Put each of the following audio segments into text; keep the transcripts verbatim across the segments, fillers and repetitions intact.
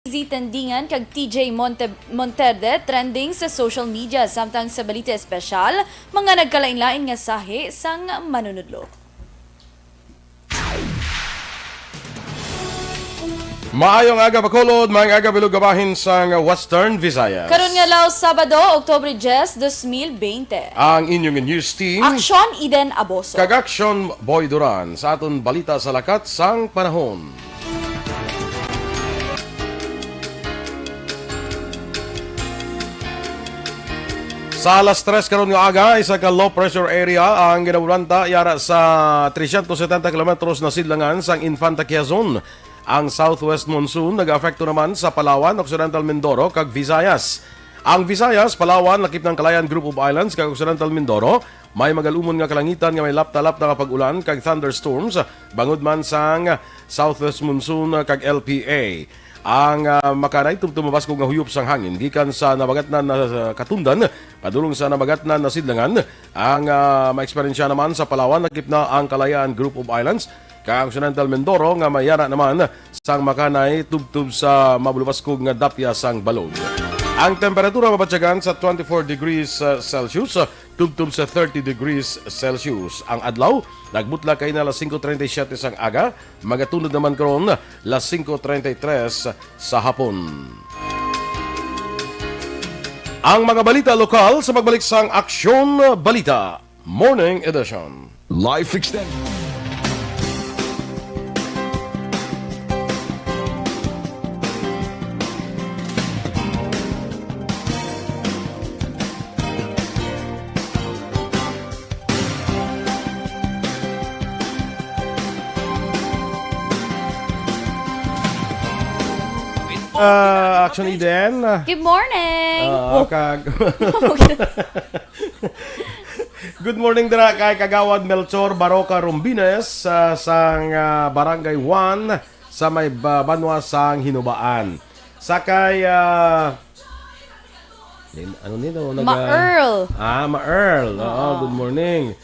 Z Tendingan kag T J Monte-, Monterde trending sa social media, samtang sa balita espesyal, mga nagkalain-lain nga sahi sang manunudlo. Maayong aga, Bacolod. Maayong aga, bilog nga bahin sang Western Visayas. Karon nga law, Sabado, Oktubre diyes, dos mil bente. Ang inyong news team, Aksyon Eden Aboso kag Aksyon Boy Duran, sa aton balita sa lakat sang panahon. Sa alas tres karon nga aga, isa ka low pressure area ang ginabulanta yara sa trescientos setenta kilometros na sidlangan sang Infanta Quezon. Ang southwest monsoon nag-aapekto naman sa Palawan, Occidental Mindoro, kag Visayas. Ang Visayas, Palawan, lakip na ang Kalayaan Group of Islands, kag Occidental Mindoro, may magalumon nga kalangitan nga may lapta-lapta nga pag-ulan kag thunderstorms, bangod man sang southwest monsoon kag L P A. Ang, ah, makanay tubtob mabaskog nga huyop sang hangin gikan sa nabagatnan na, ah, katundan padulong sa nabagatnan na sidlangan. Ang, ah, maeksperiensya naman sa Palawan, lakip na ang Kalayaan Group of Islands, kag ang Occidental Mindoro nga mayara naman sang makanay tubtob sa mabulubaskog nga dapya sang balod. Ang temperatura mabatyagan sa twenty-four degrees, ah, Celsius, ah, tubtob sa thirty degrees Celsius. Ang adlaw, nagbutla kay na alas singko treinta y siete sang aga, magatunod naman karon alas singko treinta y tres sa hapon. Ang mga balita lokal sa pagbalik sang Aksyon Balita Morning Edition. Life Extend. Ah, Action Eden. Good morning. Ah, kag- Good morning dira kay Kagawad Melchor Baroca Rombines, ah, sang, ah, Barangay one sa may ba-, banwa sang Hinubaan. Sa kay, ah, nin-, ano nito? Nag-, ah, Ma-Earl. Ah, Ma-Earl. Oo, oo, good morning.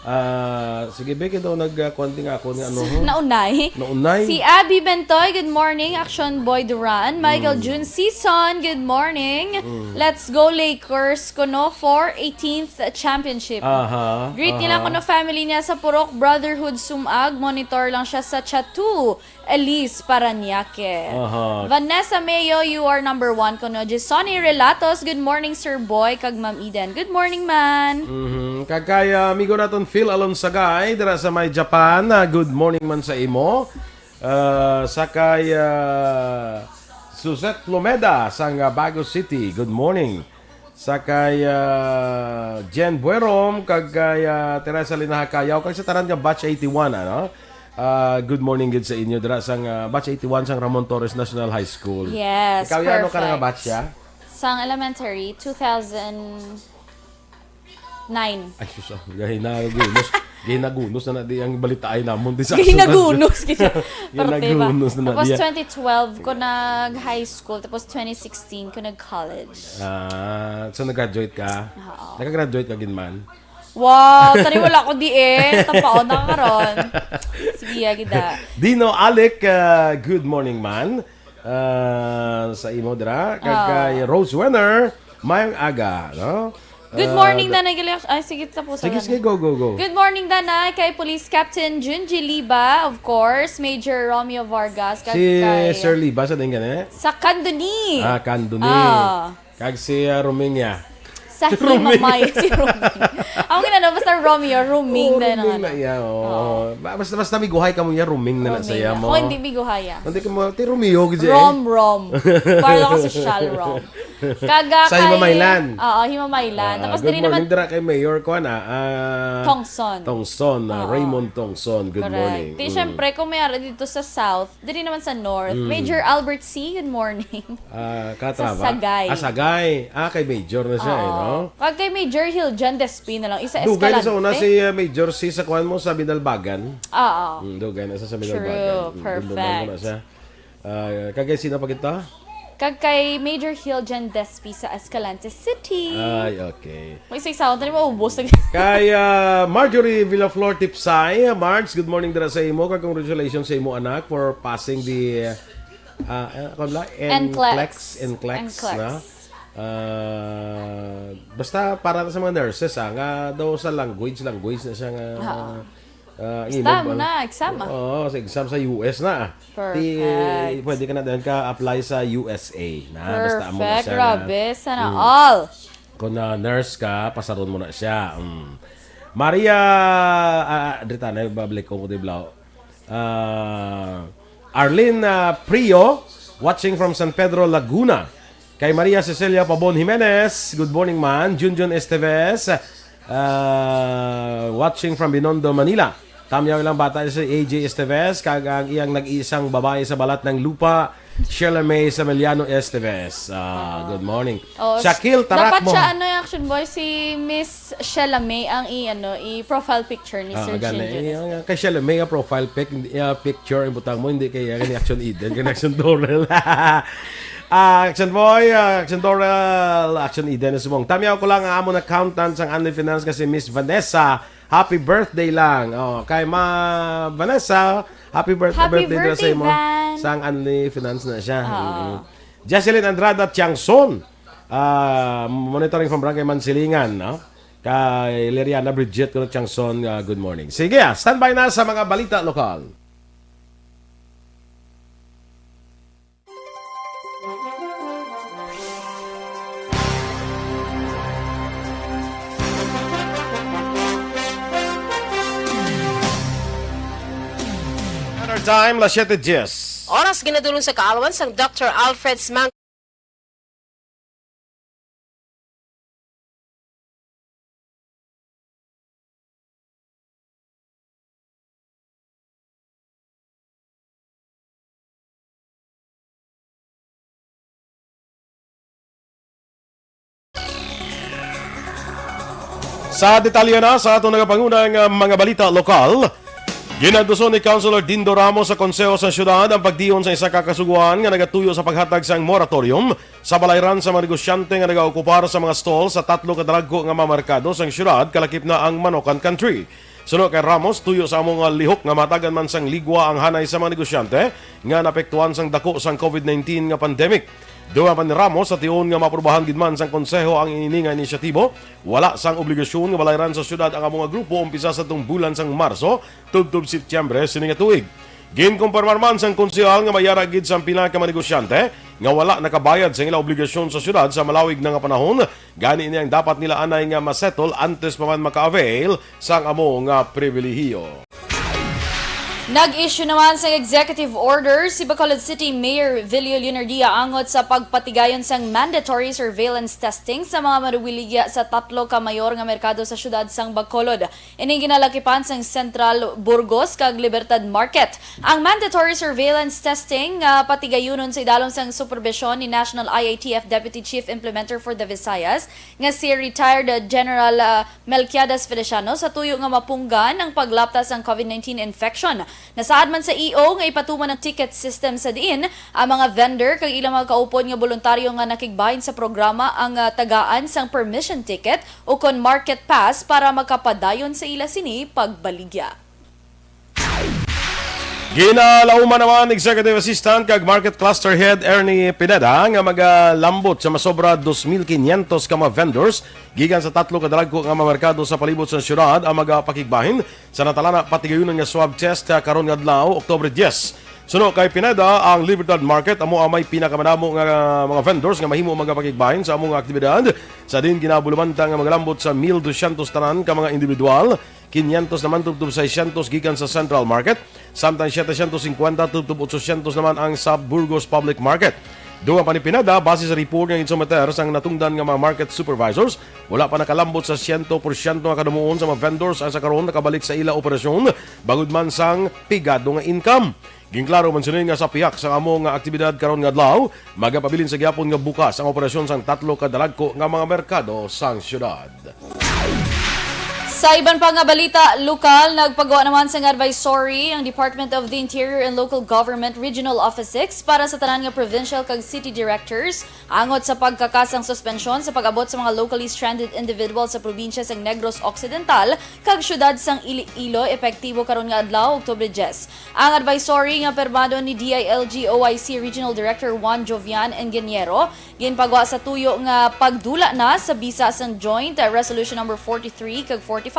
Ah, sige, Be, kay daw nag, ah, kuwan din nga ako nga ano, ho? Naunay. Naunay. Si Abby Bentoy, good morning. Action Boy Duran. Michael Mm. June Season, good morning. Mm. Let's go Lakers kuno for eighteenth championship. Aha, greet nila aha. Kuno family niya sa Purok Brotherhood Sumag. Monitor lang siya sa Chatu. Elise Parañaque. Aha. Vanessa Mayo, you are number one kuno. Jesony Relatos, good morning, Sir Boy, kag Ma'am Eden. Good morning, man. Mhm. Kag kay, ah, amigo naton Phil Alonsagay, dira sa may Japan, ah, good morning man sa imo. Ah, sa kay, ah, Suzette Lomeda sang, ah, Bago City, good morning. Sa kay, ah, Jen Buerom, kag kay, ah, Teresa Linaha Cayaw, kag sa tanan nga batch eighty-one, ano? Ah, good morning gid sa inyo dira sang, ah, batch eighty-one sang Ramon Torres National High School. Yes, ikaw, ano ka nga perfect. Batch, ya? Sang elementary, two thousand nine. Ay, sus, ah, gahinagunos. Gahinagunos na na di ang balitaay namon di sa kasunod. Gahinagunos, gid siya. Parte ba? Gahinagunos na na. Tapos di, ah, twenty twelve ko nag-high school, tapos twenty sixteen ko nag-college. Ah, so nag-graduate ka? Oo. Naka-graduate ka gid man? Wow, tari wala ko di eh. Tapaon na ka karon. Sige, ya, gida. Dino Alec, ah, good morning man. Ah, sa imo dira. Kag, ah, kay Rose Wenner, mayong aga, no? Good morning, ah, da- Danay Galeos. Ay, sige, tapos. Sige, sige, go, go, go. Good morning, Danay, kay Police Captain Junji Liba, of course, Major Romeo Vargas, kag si kay Sir Liba sa din gani? Sa Candoni. Ah, Candoni. Ah. Kag si, ah, Roming ya. Sa Roming. Himamay, si Roming. Ako ginano, basta Romeo, Roming. Oh, na Roming na, ano. Iya, oh. Oo. Ba-, basta, basta miguhay ka mo ya, Roming na na sa iya mo. Ako hindi miguhay, ah. Hindi ka mo, ti Romeo, gid siya, eh. Rom, Rom. Para lang ka sosyal, Rom. Kaga sa kay Himamaylan. Oo, Himamaylan. Ah, tapos good morning dira kay Mayor, kuan, ah, ah, Tongson. Tongson, ah, oo. Raymond Tongson, good morning. Correct. Di, mm, syempre, kung may ara dito sa South, diri naman sa North, mm, Major Albert C, good morning. Ah, katraba? Sa Sagay. Ah, Sagay. Ah, kay Major na siya, eh, oo, no? Kag kay Major Hiljan Despi na lang, isa Escalante. Dugay na sa una si, uh, Major C sa kuan mo, sa Binalbagan. Oo. Mm, dugay na sa, sa Binalbagan. True, mm, perfect. Dumduman ko na siya. Ah, kag kay sino pa kita? Kag kay Major Hiljan Despi sa Escalante City. Ay, okay. May isa-isa, tani maubos. Kay, ah, Marjorie Villaflor Tipsay, Marge, good morning dira sa imo, kag congratulations sa imo anak for passing the, Ah, eh, ano ba? NCLEX. NCLEX, NCLEX, NCLEX. Na? Ah, basta para sa mga nurses, ah, nga daw sa language, language na siya nga, Oo. ah, Basta imo mo ba? na, exam, ah. Oo, sa exam sa U S na, ah. Perfect. Di, pwede ka na din ka-apply sa U S A na. Basta amo na Perfect. siya nga. Grabe. Sana Mm. all. Kung na nurse ka, pasaron mo na siya. Mm. Maria, ah, dita na, babalik ko, di blaw. Ah, Arlene, ah, Prio, watching from San Pedro, Laguna. Kay Maria Cecilia Pabon Jimenez, good morning, man. Junjun Esteves, ah, watching from Binondo, Manila. Tamyaw lang bata si A J Esteves, kag ang iyang nag-iisang babae sa balat ng lupa, Sheila May Sameliano Esteves. Ah, Oo. good morning. Oh, Shakil, tarak dapat mo. siya, ano, yung Action Boy, si Miss Sheila May ang i-, ano, i-profile picture ni Ah, Sir gani. Junjun. Yung, uh, kay Sheila May, uh, profile pic, uh, picture, ang butang mo, hindi kay, uh, kay Action Eden, kay Action Dorel. Ah, Action Boy, ah, Action Dorel, Action Eden, subong. Tamyaw ko lang ang amo na accountant sang Anli Finance nga si Miss Vanessa. Happy birthday lang. Oh, kay Ma Vanessa, happy birth-, Happy birthday daw sa birthday, imo. Van. Sang Anli Finance na siya. Oo. Mm. Jocelyn Andrada Tiangson, ah, monitoring from Barangay Mansilingan, no? Kay Leriana Bridget Kuno Tiangson, ah, good morning. Sige, ah, standby na sa mga balita lokal. Our time, las siete diez. Oras ginadulong sa kaalwan sang Doctor Alfred Smang. Sa detalye na sa aton nagapangunang, ah, mga balita lokal, ginaduson ni Councilor Dindo Ramos sa Konseho sa Siyudad ang pagdiyon sa isa ka kasugoan nga nagatuyo sa paghatag sang moratorium sa balayran sa mga negosyante nga nagaokupar sa mga stall sa tatlo ka dalagko nga mga merkado sang siyudad, kalakip na ang Manokan Country. Suno kay Ramos, tuyo sa amo nga lihok nga matagan man sang ligwa ang hanay sa mga negosyante nga naapektuhan sang dako sang covid nineteen nga pandemic. Dugang pa ni Ramos, sa tion nga maaprubahan gid man sang konseho ang ini nga inisyatibo, wala sang obligasyon nga balayran sa siyudad ang amo nga grupo umpisa sa tung bulan sang Marso tubtob Setyembre sini nga tuig. Ginkumpirmar man sang konsehal nga may ara gid sang pila ka mga negosyante nga wala nakabayad sang ila obligasyon sa siyudad sa malawig na nga panahon, gani ini ang dapat nila anay nga ma-settle antes pa man maka-avail sang amo nga pribilehiyo. Nag-issue naman sang executive order si Bacolod City Mayor Vilio Leonardia angot sa pagpatigayon sang mandatory surveillance testing sa mga manuwiligya sa tatlo ka mayor nga merkado sa siyudad sang Bacolod. Ini ginalakipan sang Central Burgos kag Libertad Market. Ang mandatory surveillance testing nga patigayunon sa idalom sang superbisyon ni National I A T F Deputy Chief Implementer for the Visayas nga si retired General, ah, Melquiades Feliciano sa tuyo nga mapunggan ang paglapta sang covid nineteen infection. Nasaad man sa E O nga ipatuman ang ticket system sa diin ang mga vendor kag ilang mga kaupod nga boluntaryo nga nakigbahin sa programa ang, ah, tagaan sang permission ticket ukon market pass para makapadayon sa ila sini pagbaligya. Ginalauman naman Executive Assistant kag Market Cluster Head Ernie Pineda nga magalambot sa masobra dos mil quinientos ka mga vendors gikan sa tatlo ka dalagko nga mga merkado sa palibot sa siyudad ang magapakigbahin sa natalana patigayunon nga swab test, ah, karon nga adlaw, Oktubre dies. Suno kay Pineda, ang Libertad Market amo ang may pinakamadamo nga mga vendors nga mahimo magapakigbahin sa amo nga aktibidad. Sa diin ginabulumanta nga magalambot sa mil dosyentos tanan ka mga individual, quinientos naman tubtob seiscientos gikan sa Central Market, samtang setecientos cincuenta tubtob ochocientos naman ang sa Burgos Public Market. Dugang pa ni Pineda, base sa report nga ginsumiter sang natungdan nga mga market supervisors, wala pa nakalambot sa siyento porsyento nga kadumuon sa mga vendors ang sa karon nakabalik sa ila operasyon, bangod man sang pigado nga income. Ginklaro man sini nga sa pihak sang amo nga aktibidad karon nga adlaw, magapabilin sa gihapon nga bukas ang operasyon sang tatlo ka dalagko nga mga merkado sang siyudad. Sa iban pa nga balita lokal, nagpagawa naman sang advisory ang Department of the Interior and Local Government Regional Office six para sa tanan nga provincial kag city directors angot sa pagkakas sang suspensyon sa pag-abot sa mga locally stranded individuals sa probinsya sang Negros Occidental kag siyudad sang Iloilo, epektibo karon nga adlaw, Oktubre diyes. Ang advisory nga pirmado ni D I L G O I C Regional Director Juan Jovian Ingeniero ginpagwa sa tuyo nga pagdula na sa bisa sang Joint Resolution Number forty-three kag forty-five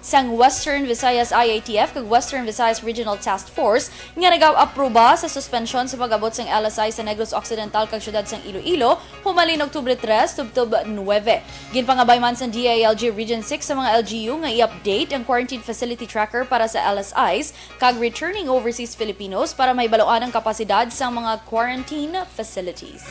sang Western Visayas I A T F kag Western Visayas Regional Task Force nga nag-aproba sa suspensyon sa pag-abot sang L S I sa Negros Occidental kag siyudad sang Iloilo humalin Oktubre tres tubtob nuebe. Ginpangabay man sang D I L G Region six sa mga L G U nga i-update ang quarantine facility tracker para sa L S Is kag returning overseas Filipinos para mahibaluan ang kapasidad sang mga quarantine facilities.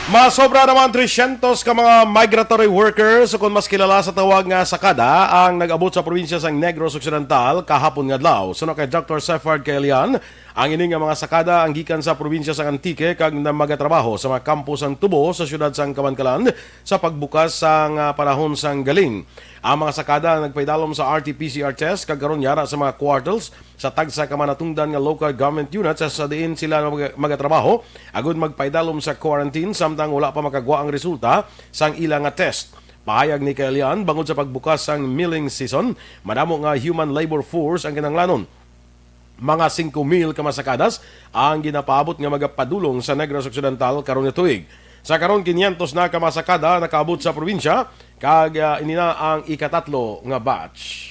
Masobra naman trescientos ka mga migratory workers, o kon mas kilala sa tawag nga sakada, ang nag-abot sa probinsya sang Negros Occidental kahapon nga adlaw. Suno kay Doctor Sefard Kaelian, ang ini nga mga sakada ang gikan sa probinsya sang Antique kag na magatrabaho sa mga kampo sang tubo sa siyudad sang Kabankalan sa pagbukas sang, ah, panahon sang galing. Ang mga sakada nagpaidalom sa R T P C R test kag karon yara sa mga quarters sa tagsa ka mga natungdan nga local government units sa diin sila mag-, magatrabaho agud magpaidalom sa quarantine samtang wala pa makagwa ang resulta sang ila nga test. Pahayag ni Kaelian, bangod sa pagbukas sang milling season, madamo nga human labor force ang kinahanglanon. Mga singko mil ka masakadas ang ginapaabot nga magapadulong sa Negros Occidental karon nga tuig. Sa karon, kinyentos na ka masakada nakaabot sa probinsya, kag, ah, ini na ang ikatatlo nga batch.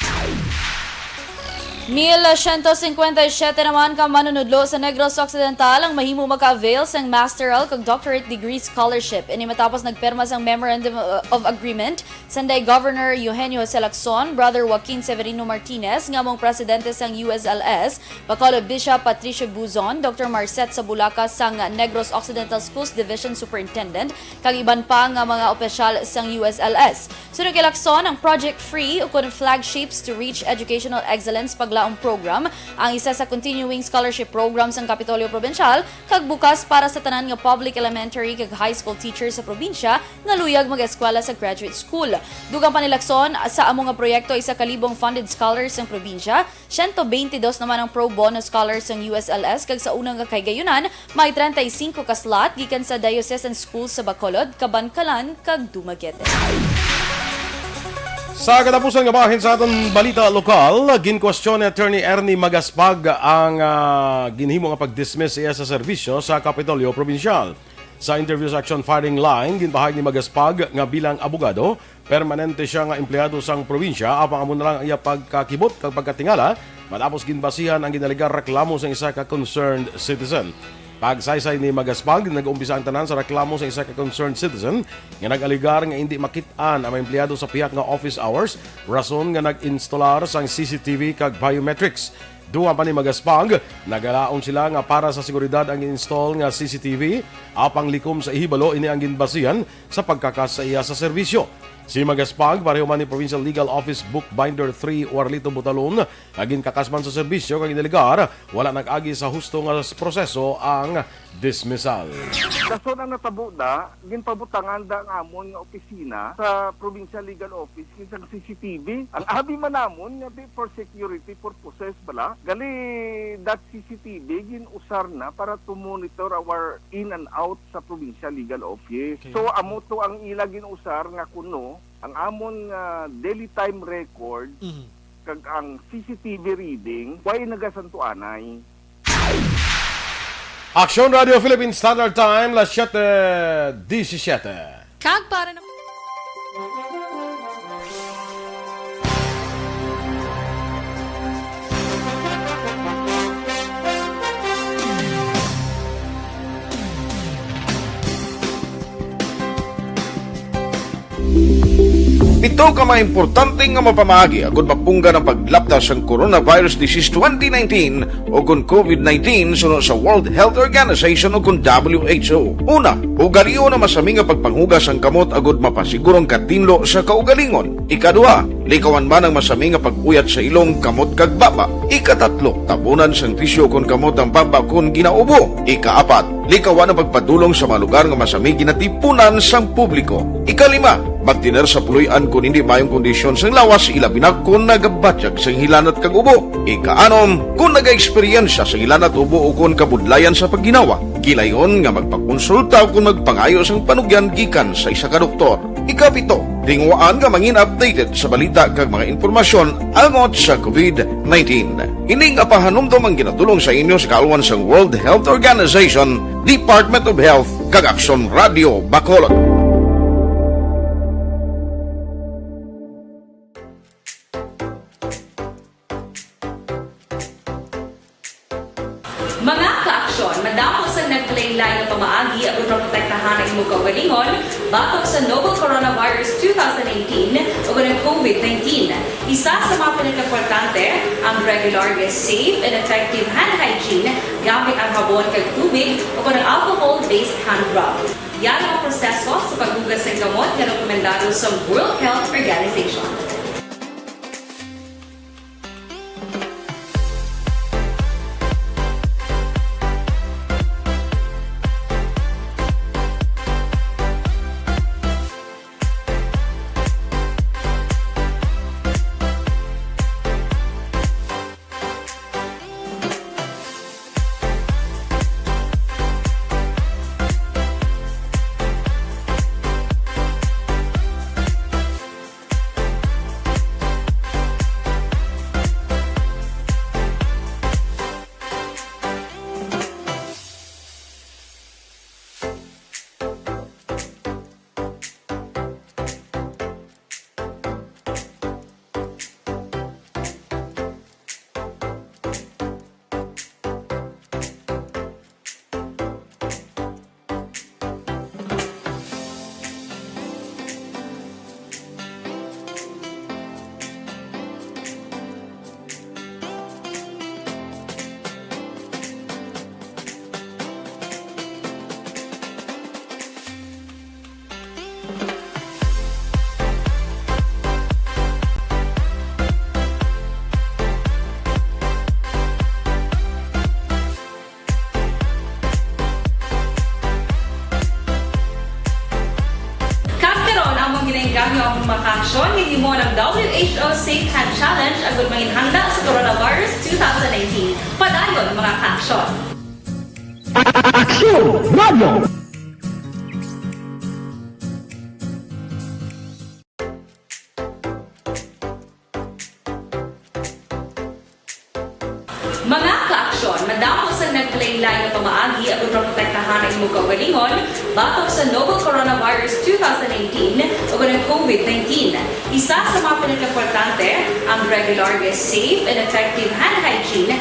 Mil siyento singkwenta y siyete naman ka manunudlo sa Negros Occidental ang mahimo maka-avail sang masteral kag doctorate degree scholarship. Ini matapos nagpirma sang Memorandum of Agreement Sanday Governor Eugenio Jose Lacson, Brother Joaquin Severino Martinez nga among presidente sang U S L S, Bacolod Bishop Patricio Buzon, Doctor Marcet Sabulaca sang Negros Occidental Schools Division Superintendent, kag iban pa nga mga opisyal sang U S L S. Suno kay Lacson, ang Project Free, ukon Flagships to Reach Educational Excellence Paglaom Program, ang isa sa continuing scholarship program sang Kapitolyo Probinsyal, kag bukas para sa tanan nga public elementary kag high school teacher sa probinsya nga luyag mag-eskwela sa graduate school. Dugang pa ni Lacson, sa amo nga proyekto, isa ka libong funded scholars ang probinsya, siyento beintidos naman ang pro bono scholars sang U S L S, kag sa una nga kahigayunan, may treinta y cinco ka slot gikan sa diocesan schools sa Bacolod, Kabankalan, kag Dumaguete. Sa katapusan nga bahin sa aton balita lokal, ginkwestiyon ni Attorney Ernie Magaspag ang, ah, ginhimo nga pag-dismiss sa iya sa serbisyo sa Kapitolyo Probinsyal. Sa interview sa Action Firing Line, ginpahayag ni Magaspag nga bilang abogado, permanente siya nga empleyado sang probinsya, apang amo na lang ang iya pagkakibot kag pagkatingala matapos ginbasihan ang ginalegar reklamo sang isa ka concerned citizen. Pagsaysay ni Magaspag, nag-umpisa ang tanan sa reklamo sa isa ka concerned citizen nga nag-alegar nga indi makit-an ang mga empleyado sa pihak nga office hours, rason nga nag-instalar sang C C T V kag biometrics. Dugang pa ni Magaspag, nagalaom sila nga para sa seguridad ang gin-install nga C C T V, apang likom sa ihibalo ini ang ginbasihan sa pagkakas sa iya sa serbisyo. Si Magaspag, pareho man ni Provincial Legal Office Bookbinder three Warlito Butalon, nga ginkakas man sa serbisyo kag inalegar wala nag-agi sa husto nga s-, proseso ang dismissal. Dason ang natabo na, ginpabutangan da ang amon nga opisina sa Provincial Legal Office kinsang C C T V. Ang abi man namon nga di for security purposes bala, gali that C C T V gin-usar na para to monitor our in and out sa Provincial Legal Office. Okay. So, amo to ang ila gin-usar nga kuno ang amon nga daily time record Mhm. kag ang C C T V reading, way nagasantuanay. Aksyon Radio Philippine Standard Time, las siete diecisiete. Kag para na Pito ka mga importante nga mapamaagi agud mapunggan ang paglapta sang coronavirus disease twenty nineteen o kon COVID nineteen suno sa World Health Organization o kon W H O. Una, ugalion ang masami nga pagpanghugas sang kamot agud mapasiguro ang katinlo sa kaugalingon. Ikaduha, Likawan man ang masami nga pag-uyat sa ilong, kamot, kag baba. Ikatatlo, tabunan sang tisyu kon kamot ang baba kon ginaubo. Ikaapat, likawan ang pagpadulong sa mga lugar nga masami ginatipunan sang publiko. Ikalima, magtener sa puloy-an kon hindi maayong kondisyon sang lawas, ilabi na kon nagabatyag sang hilanat kag ubo. Ikaanom, kon nagaeksperyensya sang hilanat, ubo, o kon kabudlayan sa pagginawa, gilayon nga magpakonsulta o kon magpangayo sang panugyan gikan sa isa ka doktor. Ikapito, tinguhaan nga mangin updated sa balita kag mga impormasyon angot sa covid nineteen. Ini nga pahanumdom ang ginadul-ong sa inyo sa kaalwan sang World Health Organization, Department of Health, kag Aksyon Radio Bacolod. Mga ka-aksyon, madamo sang naglain-lain nga pamaagi agud maprotektahan ang imo kaugalingon batok sa novel coronavirus two thousand eighteen o ang covid nineteen. Isa sa mga pinakaimportante, ang regular nga safe and effective hand hygiene gamit ang habon kag tubig o ang alcohol-based hand rub. Yari ang proseso sa paghugas sang kamot nga rekomendado sa World Health Organization. Kag karon, amon ginainggangyo ang mga kaaksyon nga gihimo ng W H O Safe Hand Challenge agud manginhanda sa coronavirus two thousand nineteen. Padayon, mga kaaksyon. Aksyon Radio! Mga kaaksyon, madamo sang naglain-lain nga pamaagi agud maprotektahan ang imo kaugalingon batok sa novel coronavirus two thousand eighteen o ang covid nineteen. Isa sa mga pinakaimportante, ang regular nga safe and effective hand hygiene.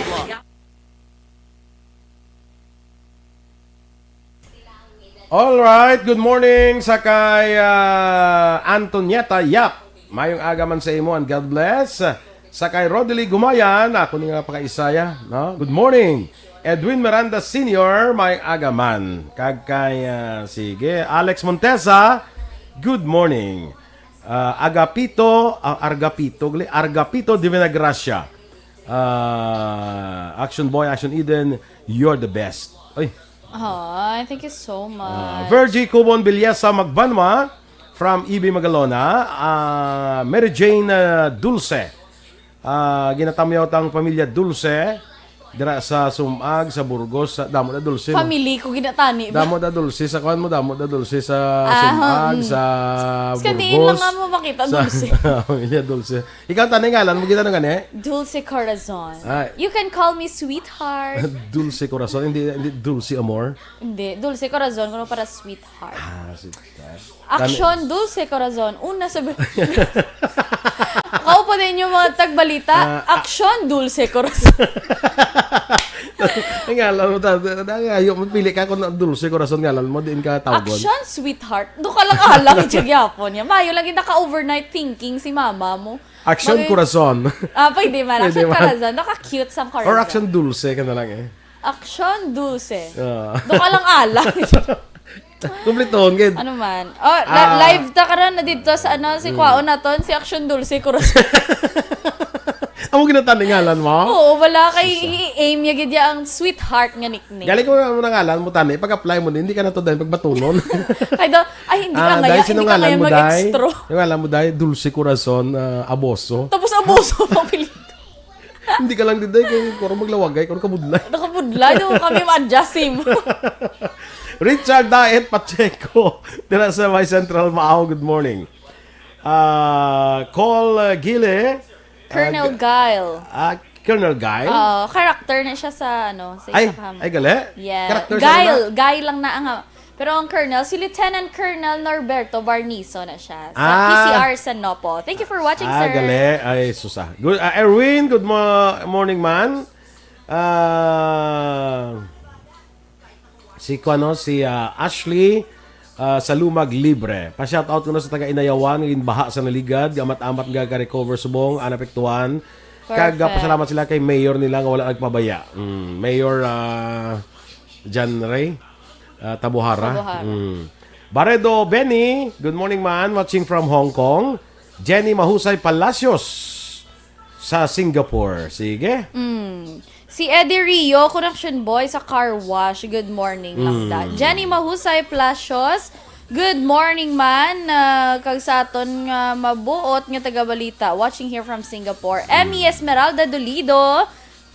All right, good morning sa kay, ah, Antonieta Yap. Mayong aga man sa imo and God bless. Sa kay Rodely Gumayan, ako ni nga pakaisaya, no? Good morning. Edwin Miranda Senior, mayong aga man. Kag kay, ah, sige, Alex Montesa, good morning. Ah, Agapito, ah, Argapito, gali, Argapito Divina Gracia. Ah, Action Boy, Action Eden, you're the best. Ay. Ay, thank you so Ah, much. Virgie Cubon Villesa Magbanwa from E B Magalona. Ah, Mary Jane, ah, Dulce. Ah, ginatamyaw tang pamilya Dulce dira sa Sumag, sa Burgos, sa, damo na Dulce, no? Family ko ginatani ba? Damo na Dulce sa kuan mo, damo na Dulce sa Ah, Sumag, mm. Sa Sa diin Burgos, lang nga mo makita, sa Dulce. Pamilya Dulce. Ikaw, tani, ngalan mo, gitano gani? Dulce Corazon. Ah. You can call me sweetheart. Dulce Corazon, hindi, hindi Dulce Amor. Hindi, Dulce Corazon, kuno para sweetheart. Ah, sweetheart. Aksyon, Dulce Corazon. Una sa... Kaupo din yung mga tagbalita. Ah, ah. Aksyon, Dulce Corazon. Ang ngalan mo, ta-, ta-, ta-, ayo, magpili ka kung Dulce Corazon ngalan mo, diin ka tawgon. Aksyon, sweetheart. Doon ka lang alang, itsag yapon niya. Mayo lagi naka-overnight thinking si mama mo. Aksyon, Mag- Corazon. Ah, pwede man. Pwede Aksyon, man. Corazon. Naka-cute sa Corazon. Or Aksyon, Dulce ka na lang eh. Aksyon, Dulce. Ah. Doon ka lang alang. Kumpletohon gid. Ano man? Oh, la- Ah. live ta karon na dito sa ano, si Mm. kwaon naton, si Action Dulce Corazon. Amo ginatani ngalan mo? Oo, wala kay Sus, ah. I-aim niya gid ya ang sweetheart nga nickname. Galing ko na ngalan mo, tani. Pag-apply mo, hindi ka na to dahil pagbatunon. Ay, daw, ay, hindi Ah, ka dahil ngayon, sino hindi ka ngalan ngayon mo, dahil? mag-extra. Yung ngalan mo, dahil Dulce Corazon, ah, Aboso. Tapos Aboso ang apelyido. Hindi ka lang diday kay kuro maglawagay, kuro kabudlay. Nakabudlay, di mo kami ma-adjust mo. Richard Daet Pacheco, dira sa May Central Mao, good morning. Ah, Col, ah, Gile, ah, Colonel G-, Guile. ah, Colonel Guile? Oo, character na siya sa, ano, sa Ay, isa ka ay, gali? Yes. Character sa Guile, ano na? Guile lang na ang, ah, pero ang Colonel, si Lieutenant Colonel Norberto Barnizo na siya sa Ah. P C R sa Nopo. Thank you for watching, Ah, sir. gali. Ay, susa. Good, ah, Erwin, good mo-, morning, man. Ah, si, kuno, si, ah, Ashley, ah, sa Lumag Libre. Pa-shoutout ko na sa taga Inayawan, nga ginbaha sa naligad, gamat-amat nga ka-recover subong, ang naapektuhan. Kag, ah, Perfect. pasalamat sila kay mayor nila nga wala nagpabaya. Mm, Mayor, ah, John Ray, ah, Tabuhara. Tabuhara. Mm. Baredo Benny, good morning, man. Watching from Hong Kong. Jenny Mahusay Palacios sa Singapore. Sige. Mm. Si Eddie Rio, Connection Boy sa Car Wash. Good morning, Mm. Langga. Jenny Mahusay Palacios, good morning, man. Ah, kag sa aton nga mabuot nga taga-balita, watching here from Singapore. Emmy Mm. Esmeralda Dolido,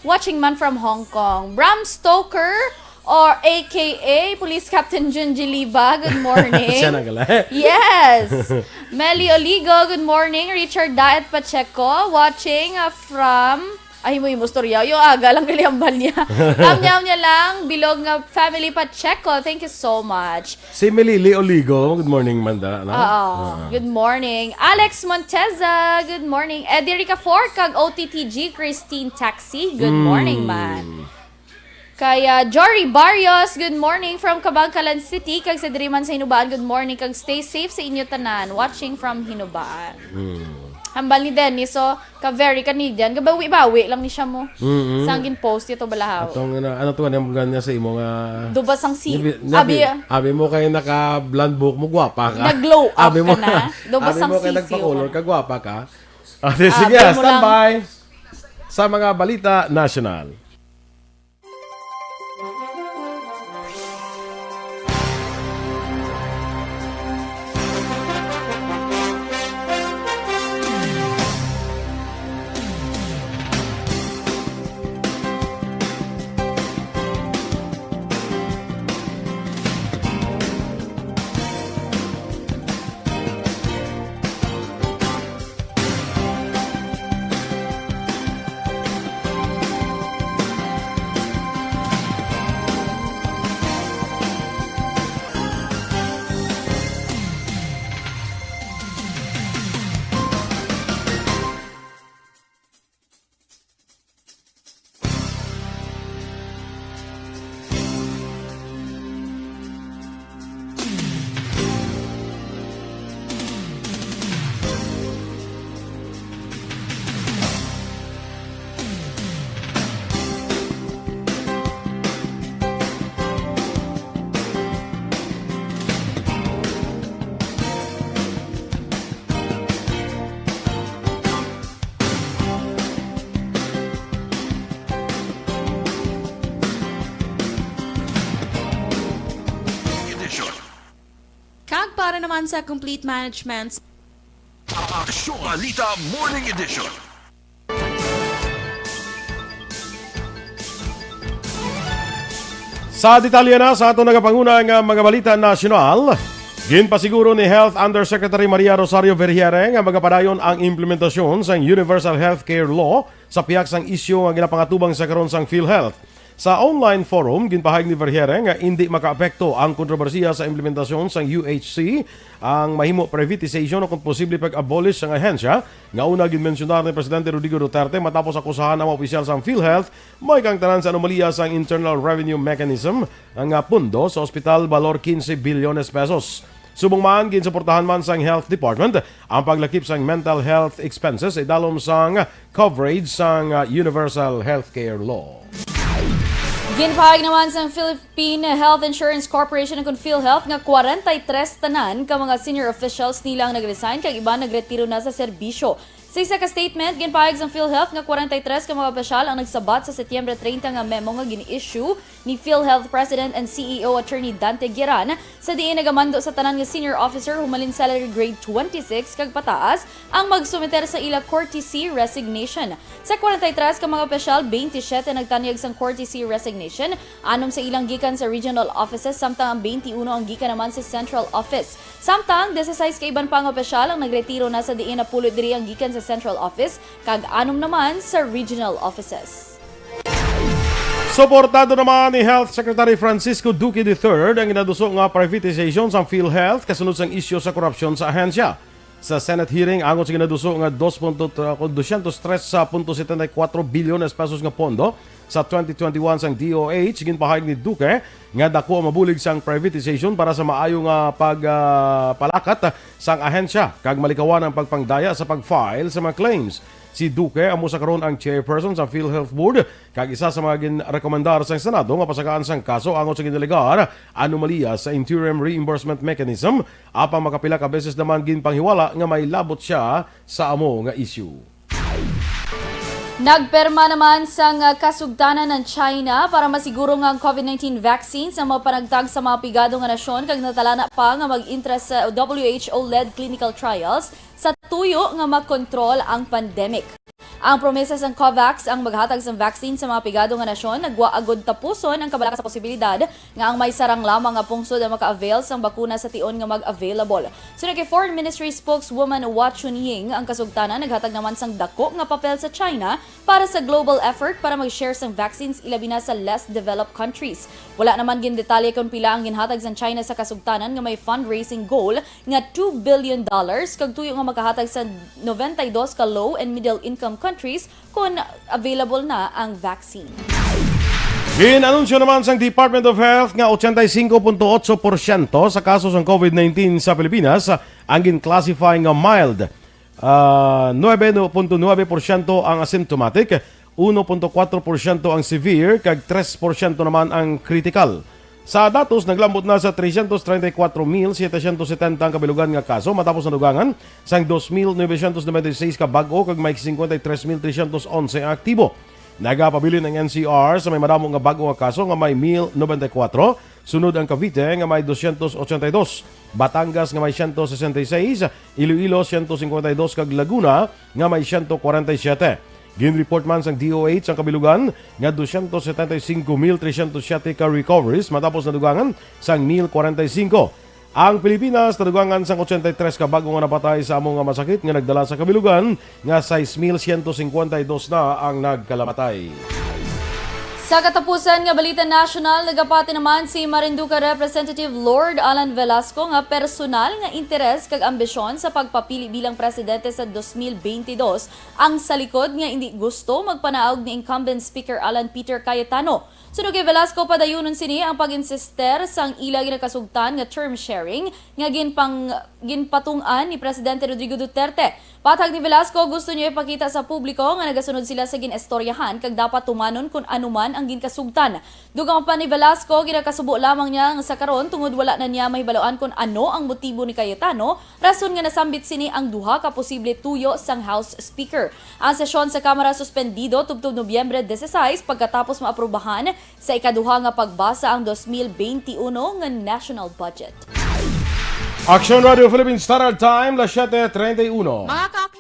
watching man from Hong Kong. Bram Stoker, or A K A Police Captain Junji Liba, good morning. Siya na gala. Yes. Melly Oligo, good morning. Richard Daet Pacheco, watching, uh, from, ay, mo, mo, storya. Yung aga lang kay hambal niya. Tam niya lang, bilog nga family Pacheco. Thank you so much. Si Melili Oligo, good morning, Manda, no? Oo. Ah. Good morning. Alex Monteza, good morning. Eddie Ricafort, kag O T T G, Christine Taxi, good Mm. morning, man. Kay, ah, Jory Barrios, good morning from Kabankalan City. Kag sa diri man sa Hinubaan, good morning. Kag stay safe sa inyo tanan. Watching from Hinubaan. Mm. Hambal ni Dennis, so, ka very Canadian. Gabawi-bawi lang ni siya mo. Mm-mm. Sang gin-post ito balahaw. Atong, ano, ano to, ano yung ganya sa imo nga Dubas ang si-, Nabi, nabi, abi, abi mo kay naka-blonde buhok mo, gwapa ka. Nag-glow up Abi mo, ka na. Dubas abi ang mo kay sisiw nagpa-color ka na. ka, gwapa ka. Ah, sige, Abi mo lang. standby sa mga balita nasyonal. Kag para naman sa complete management, Aksyon Balita Morning Edition. Sa detalye na sa aton nagapanguna nga mga balita nasyonal, ginpasiguro ni Health Undersecretary Maria Rosario Verhiere nga magapadayon ang implementasyon sang Universal Healthcare Law sa pihak sang isyu nga ginapangatubang sa karon sang PhilHealth. Sa online forum, ginpahayag ni Verhiere nga indi makaapekto ang kontrobersiya sa implementasyon sang U H C, ang mahimo privatization o kon posible pag-abolish sang ahensya nga una ginmensyonar ni Presidente Rodrigo Duterte matapos akusahan ang mga opisyal sang PhilHealth may kaangtanan sa anomalya sang Internal Revenue Mechanism nga pondo sa ospital balor quince bilyones pesos. Subong man, ginsuportahan man sang Health Department ang paglakip sang mental health expenses sa idalom sang coverage sang, ah, Universal Healthcare Law. Ginpahayag naman sang Philippine Health Insurance Corporation, kon PhilHealth, nga kwarenta y tres tanan ka mga senior officials nila ang nag-resign kag iban nagretiro na sa serbisyo. Sa isa ka statement, ginpahayag sang PhilHealth nga kwarenta y tres ka mga opisyal ang nagsabat sa Setyembre treinta nga memo nga gin-issue ni PhilHealth President and C E O Attorney Dante Guieran, sa diin nagamando sa tanan nga senior officer humalin salary grade twenty-six kag pataas ang magsumiter sa ila courtesy resignation. Sa kwarenta y tres ka mga opisyal, twenty-seven nagtanyag sang courtesy resignation, anom sa ilang gikan sa regional offices, samtang ang twenty-one ang gikan naman sa central office. Samtang, disisais ka iban pa nga opisyal ang nagretiro na, sa diin napulo diri ang gikan sa central office kag anom naman sa regional offices. Suportado naman ni Health Secretary Francisco Duque the third ang ginaduso nga privatization sang PhilHealth kasunod sang isyu sa korupsyon sa ahensya. Sa Senate hearing, angot sa ginaduso nga dos punto, dosyentos tres punto setenta y kuatro bilyones pesos nga pondo sa twenty twenty-one sang D O H, ginpahayag ni Duque nga daku ang mabulig sang privatization para sa maayo nga pag, ah, palakat sang ahensya kag malikawan ang pagpangdaya sa pag-file sa mga claims. Si Duque amo sa karon ang chairperson sa PhilHealth Board kag isa sa mga ginrekomendar sang Senado nga pasagaan sang kaso angot sa ginalegar anomalya sa interim reimbursement mechanism, apang makapila ka beses naman ginpanghiwala nga may labot sia sa amo nga isyu. Nagperma naman sang, ah, kasugtanan ang China para masiguro nga ang COVID nineteen vaccine sa mapanagtag sa mga pigado nga nasyon, kag natalana pa nga mag-interest sa W H O-led clinical trials sa tuyo nga makontrol ang pandemic. Ang promesa sang COVAX ang maghatag sang vaccine sa mga pigado nga nasyon, nagwa agud tapuson ang kabalaka sa posibilidad nga ang may sarang lamang nga pungsod ang maka-avail sang bakuna sa tion nga mag-available. Suno kay Foreign Ministry spokeswoman Hua Chunying, ang kasugtanan naghatag naman sang dako nga papel sa China para sa global effort para mag-share sang vaccines, ilabi na sa less developed countries. Wala naman gindetalye kon pila ang ginhatag sang China sa kasugtanan nga may fundraising goal nga two billion dollars kag tuyo nga makahatag sa nobenta y dos ka low and middle income countries kon available na ang vaccine. Gin-anunsyo naman sang Department of Health nga ochenta y cinco punto ocho porsyento sa kaso sang COVID nineteen sa Pilipinas ang gin-classify nga mild. Ah, nuebe punto nuebe porsyento ang asymptomatic, uno punto kuwatro porsyento ang severe, kag tres porsyento naman ang critical. Sa datos, naglambot na sa trescientos treinta y cuatro mil setecientos setenta ang kabilugan nga kaso matapos nadugangan sang dos mil novecientos noventa y seis ka bag-o kag may cincuenta y tres mil trescientos once ang aktibo. Nagapabilin ang N C R sa may madamo nga bag-o nga kaso nga may mil noventa y cuatro, sunod ang Cavite nga may doscientos ochenta y dos, Batangas nga may ciento sesenta y seis, Iloilo ciento cincuenta y dos kag Laguna nga may ciento cuarenta y siete. Ginreport man sang D O H ang kabilugan nga doscientos setenta y cinco mil trescientos siete ka recoveries matapos nadugangan sang mil cuarenta y cinco. Ang Pilipinas nadugangan sang ochenta y tres ka bag-o nga napatay sa amo nga masakit nga nagdala sa kabilugan nga sais mil ciento cincuenta y dos na ang nagkalamatay. Sa katapusan nga balita nasyonal, nagapati naman si Marinduque Representative Lord Alan Velasco nga personal nga interes kag ambisyon sa pagpapili bilang presidente sa dos mil bente dos ang sa likod nga indi gusto magpanaog ni incumbent Speaker Alan Peter Cayetano. Suno kay Velasco, padayunon sini ang pag-insister sang ila ginakasugtan nga term sharing nga ginpang-, ginpatung-an ni Presidente Rodrigo Duterte. Patag ni Velasco, gusto niya ipakita sa publiko nga nagasunod sila sa gin-istoryahan kag dapat tumanon kon ano man ang ginkasugtan. Dugang pa ni Velasco, ginakasubo lamang niya ang sa karon tungod wala na niya mahibaluan kon ano ang motibo ni Cayetano, rason nga nasambit sini ang duha ka posible tuyo sang House Speaker. Ang sesyon sa Kamara suspendido tubtob Nobyembre dieciséis pagkatapos maaprubahan sa ikaduha nga pagbasa ang dos mil bente uno nga national budget. Action Radio Philippines Standard Time, las siete treinta y uno. Mga ka-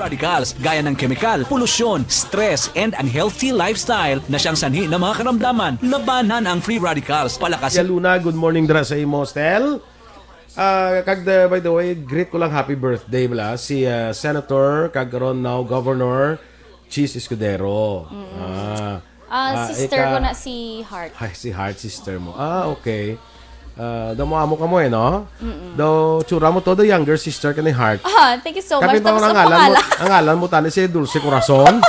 Radicals, gaya ng kemikal, polusyon, stress, and unhealthy lifestyle na siyang sanhi ng mga karamdaman. Labanan ang free radicals. Palakasin. Luna, good morning dira sa imo, Stel. Ah, kag the, by the way, greet ko lang happy birthday bala si, ah, Senator kag karon now Governor Chiz Escudero. Ah, Ah, ah, sister ika- ko na si Heart. Ay, si Heart, sister mo. Ah, okay. Ah, daw mo amo ka mo eh, no? Mm-mm. Daw, tsura mo to, the younger sister ka ni Heart. Ah, thank you so Kami much. pa Tapos ang ang ngalan mo, pangalan? Ang ngalan mo, tani, si Dulce Corazon.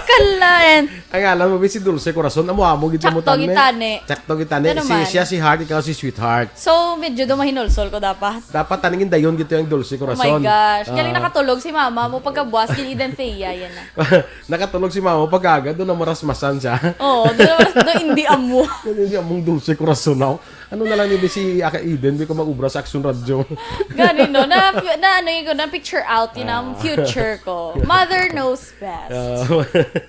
Kalain. Ang ngalan mo, si Dulce Corazon. Amo, amo, gid ka mo, Tsakto tani. gitani. Tsakto gitani. Ano Si, naman? siya si Heart, ikaw si Sweetheart. So, medyo dumahinulsol ko dapat. Dapat taning dayon dito yung Dulce Oh my Corazon. gosh. Galing Ah. nakatulog si mama mo pagkabuas, gin-, Eden Thea, yan na. Nakatulog si mama pag-aga, doon na marasmasan siya. Oo, doon na maras-, doon hindi amo. Yan hindi among Dulce Corazon now. Ano na lang ni si Aka Eden, di ko mag-ubra sa Action Radio. Gani, no? Na, na ano yun, na picture out, yun ang Ah. future ko. Mother knows best. Ah.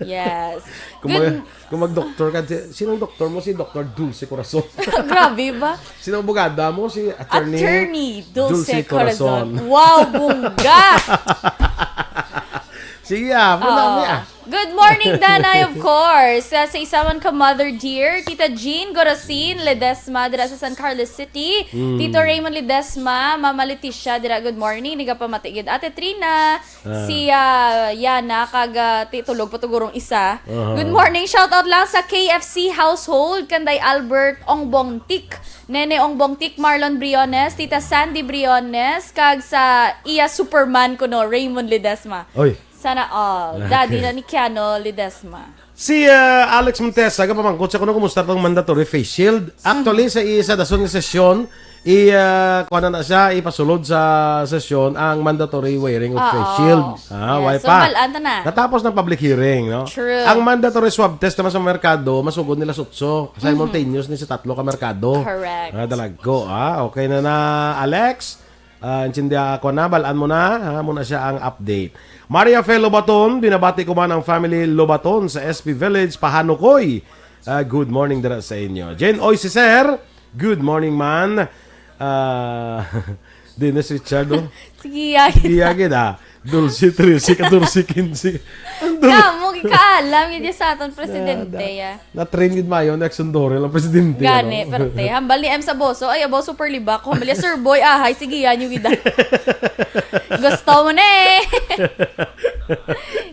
Yes. Kung Good mag-, kung mag-doktor ka, si-, sinong doktor mo? Si Doktor Dulce Corazon. Grabe ba? Sinong abogada mo? Si Attorney Attorney Dulce Dulce Corazon. Corazon. Wow, bungga! Sige, ah, muna Oo. kami, ah. Good morning, Danay, of course. Sa, sa isa man ka mother dear, Tita Jean Gorosin Ledesma, dira sa San Carlos City. Mm. Tito Raymond Ledesma, Mama Leticia, dira, good morning. Nagapamati gid, Ate Trina. Ah. Si, ah, Yana, kag, ah, ti-, tulog pa to gurong isa. Aha. Good morning, shout out lang sa K F C household, kanday Albert Ongbongtik, Nene Ongbongtik, Marlon Briones, Tita Sandy Briones, kag sa iya Superman kuno, Raymond Ledesma. Oy. Sana all. Daddy Okay. na ni Keanu Ledesma. Si, ah, Alex Montesa, gapamangkot siya kung kumusta tong mandatory face shield. Actually, Mhm. sa isa dason nga sesyon, i, ah, kuha na na siya, ipasulod sa sesyon ang mandatory wearing of face Oo. shield. Ah, Yes. why So, pa? balaan ta na. Natapos ng public hearing, no? True. Ang mandatory swab test naman sa merkado, masugod nila sutso. Mhm. Simultaneous ni sa tatlo ka merkado. Correct. Ah, dalagko, ah. Okay na na, Alex. Ah, intindihan ko na, balaan mo na, ha? Muna siya ang update. Maria Fe Lobaton, binabati ko man ang family Lobaton sa S P Village, Pahanukoy. Ah, good morning dira sa inyo. Jane Oy, si Sir, good morning man. Ah, Dennis Richard, oh. Sige, ya. Sige, ya, gid, ah. Dulce, trese, katorse, kinse. Ang dul- Damo, gikaalam, gid sa aton presidente, Da-, da-, ya. Na-train gid mayo ni Action Dorel ang presidente, Gani, ano? Perte. Hambal ni M sa Boso, ay, abaw, super libak. Hambal niya, Sir Boy, ahay, sige, yan yung gida. Gusto mo na eh.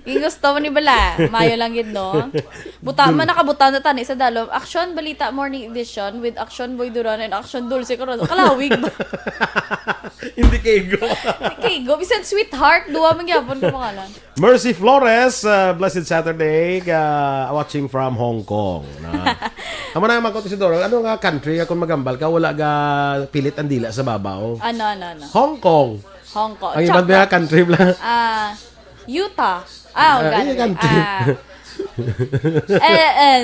Yung gusto mo ni bala. Mayo lang gid, no? Buta man, nakabutang na tani sa dalom. Action Balita Morning Edition with Action Boy Duran and Action Dulce Corazon. Kalawig ba? Hindi kaigo. Hindi kaigo. Bisan sweetheart, duwa man gyapon ka pangalan. Mercy Flores, uh, blessed Saturday, uh, watching from Hong Kong. Na, amo na ang magkot si Doro. Ano nga country akong magambal ka? Wala ga pilit ang dila sa babaw. Ano, ano, ano? Hong Kong. Hong Kong. Ang iban Chop ba country bla? Ah, Utah. Ah, Ah, ganun. Iya country. Ah. Eh, eh.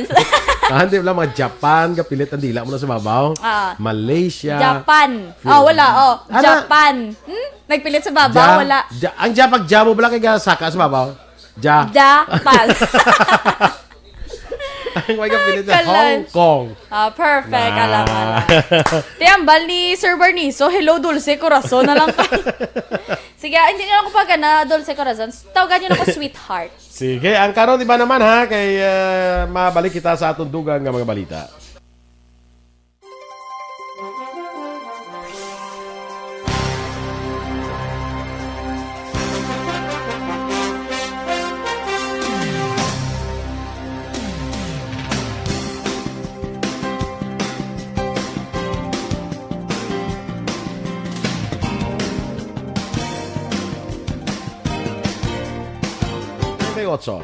Ah, hindi bla, mga Japan, kapilit ang dila mo na sa babaw. Ah. Malaysia. Japan. Phil- Ah, wala, oh. Ana? Japan. Hmm? Nagpilit sa babaw, Ja, wala. Ja, ang ja, pag ja mo, wala kay saka sa babaw. Ja. Japan. Ang may kapilit sa Kalan. Hong Kong. Ah, perfect. Ah. Alam, alam. Tiyambal ni Sir Bernice, so hello, Dulce Corazon na lang. Sige, ah, hindi na lang ko pag na Dulce Corazon. Tawagan niyo na ko sweetheart. Sige, ang karon iba naman ha, kay, ah, mabalik kita sa atong dugang nga mga balita. Treinta y ocho.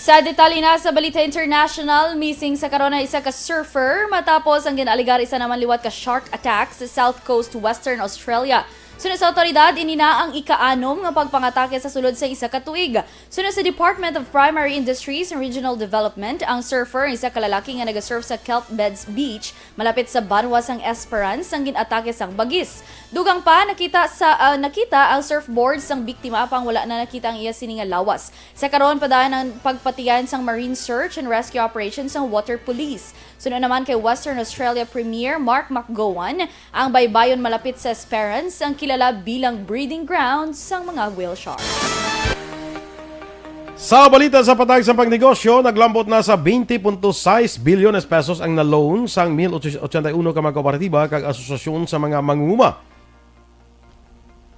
Sa detalye na sa balita international, missing sa karon ang isa ka surfer matapos ang gin-alegar isa naman liwat ka shark attack sa South Coast, Western Australia. Suno sa awtoridad, ini na ang ika-anom nga pagpangatake sa sulod sa isa ka tuig. Suno sa Department of Primary Industries and Regional Development, ang surfer, isa ka lalaki nga nagasurf sa Kelp Beds Beach, malapit sa banwa sang Esperance, ang gin-atake sang bagis. Dugang pa, nakita sa, ah, nakita ang surfboard sang biktima, apang wala na nakita ang iya sini nga lawas. Sa karon, padayon ang pagpatigayon sang marine search and rescue operation sang Water Police. Suno naman kay Western Australia Premier Mark McGowan, ang baybayon malapit sa Esperance ang kilala bilang breeding ground sang mga whale shark. Sa balita sa patag sa pangnegosyo, naglambot na sa twenty point six bilyones pesos ang na-loan sang mil ochenta y uno ka mga kooperatiba kag asosasyon sa mga mangunguma.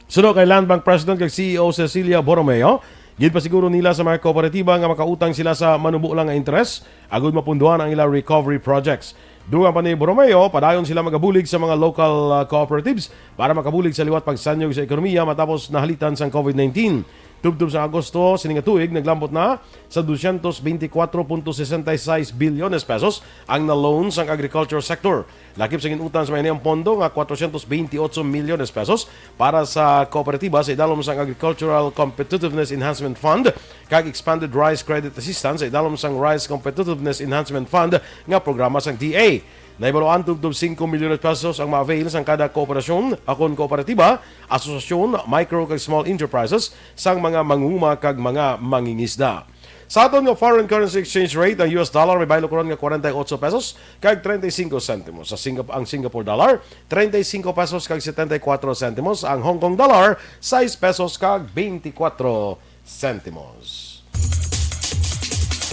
Suno kay Land Bank President kag C E O Cecilia Borromeo, ginpasiguro nila sa mga kooperatiba nga makautang sila sa manubo lang nga interes agud mapunduhan ang ila recovery projects. Dugang pa ni Borromeo, padayon sila magabulig sa mga local, ah, cooperatives para makabulig sa liwat pagsanyog sa ekonomiya matapos nahalitan sang covid nineteen. Tubtob sa Agosto sining nga tuig, naglambot na sa dosyentos beintikwatro punto sesenta y seis bilyones pesos ang na-loan sang agriculture sector. Lakip sa gin-utang sa mga ini ang pondo nga kwatrosyentos bentiocho milyones pesos para sa kooperatiba sa idalom sang Agricultural Competitiveness Enhancement Fund kag Expanded Rice Credit Assistance sa idalom sang Rice Competitiveness Enhancement Fund nga programa sang D A. Nahibaluan tubtob singko milyones pesos ang ma-avail sang kada kooperasyon, akon kooperatiba, asosasyon, micro kag small enterprises sang mga manguma kag mga mangingisda. Sa aton nga foreign currency exchange rate, ang U S dollar may baylo karon nga forty-eight pesos kag treinta y cinco centimos. Sa Singap-, ang Singapore dollar, treinta y cinco pesos kag setenta y cuatro centimos. Ang Hong Kong dollar, sais pesos kag beintikwatro centimos.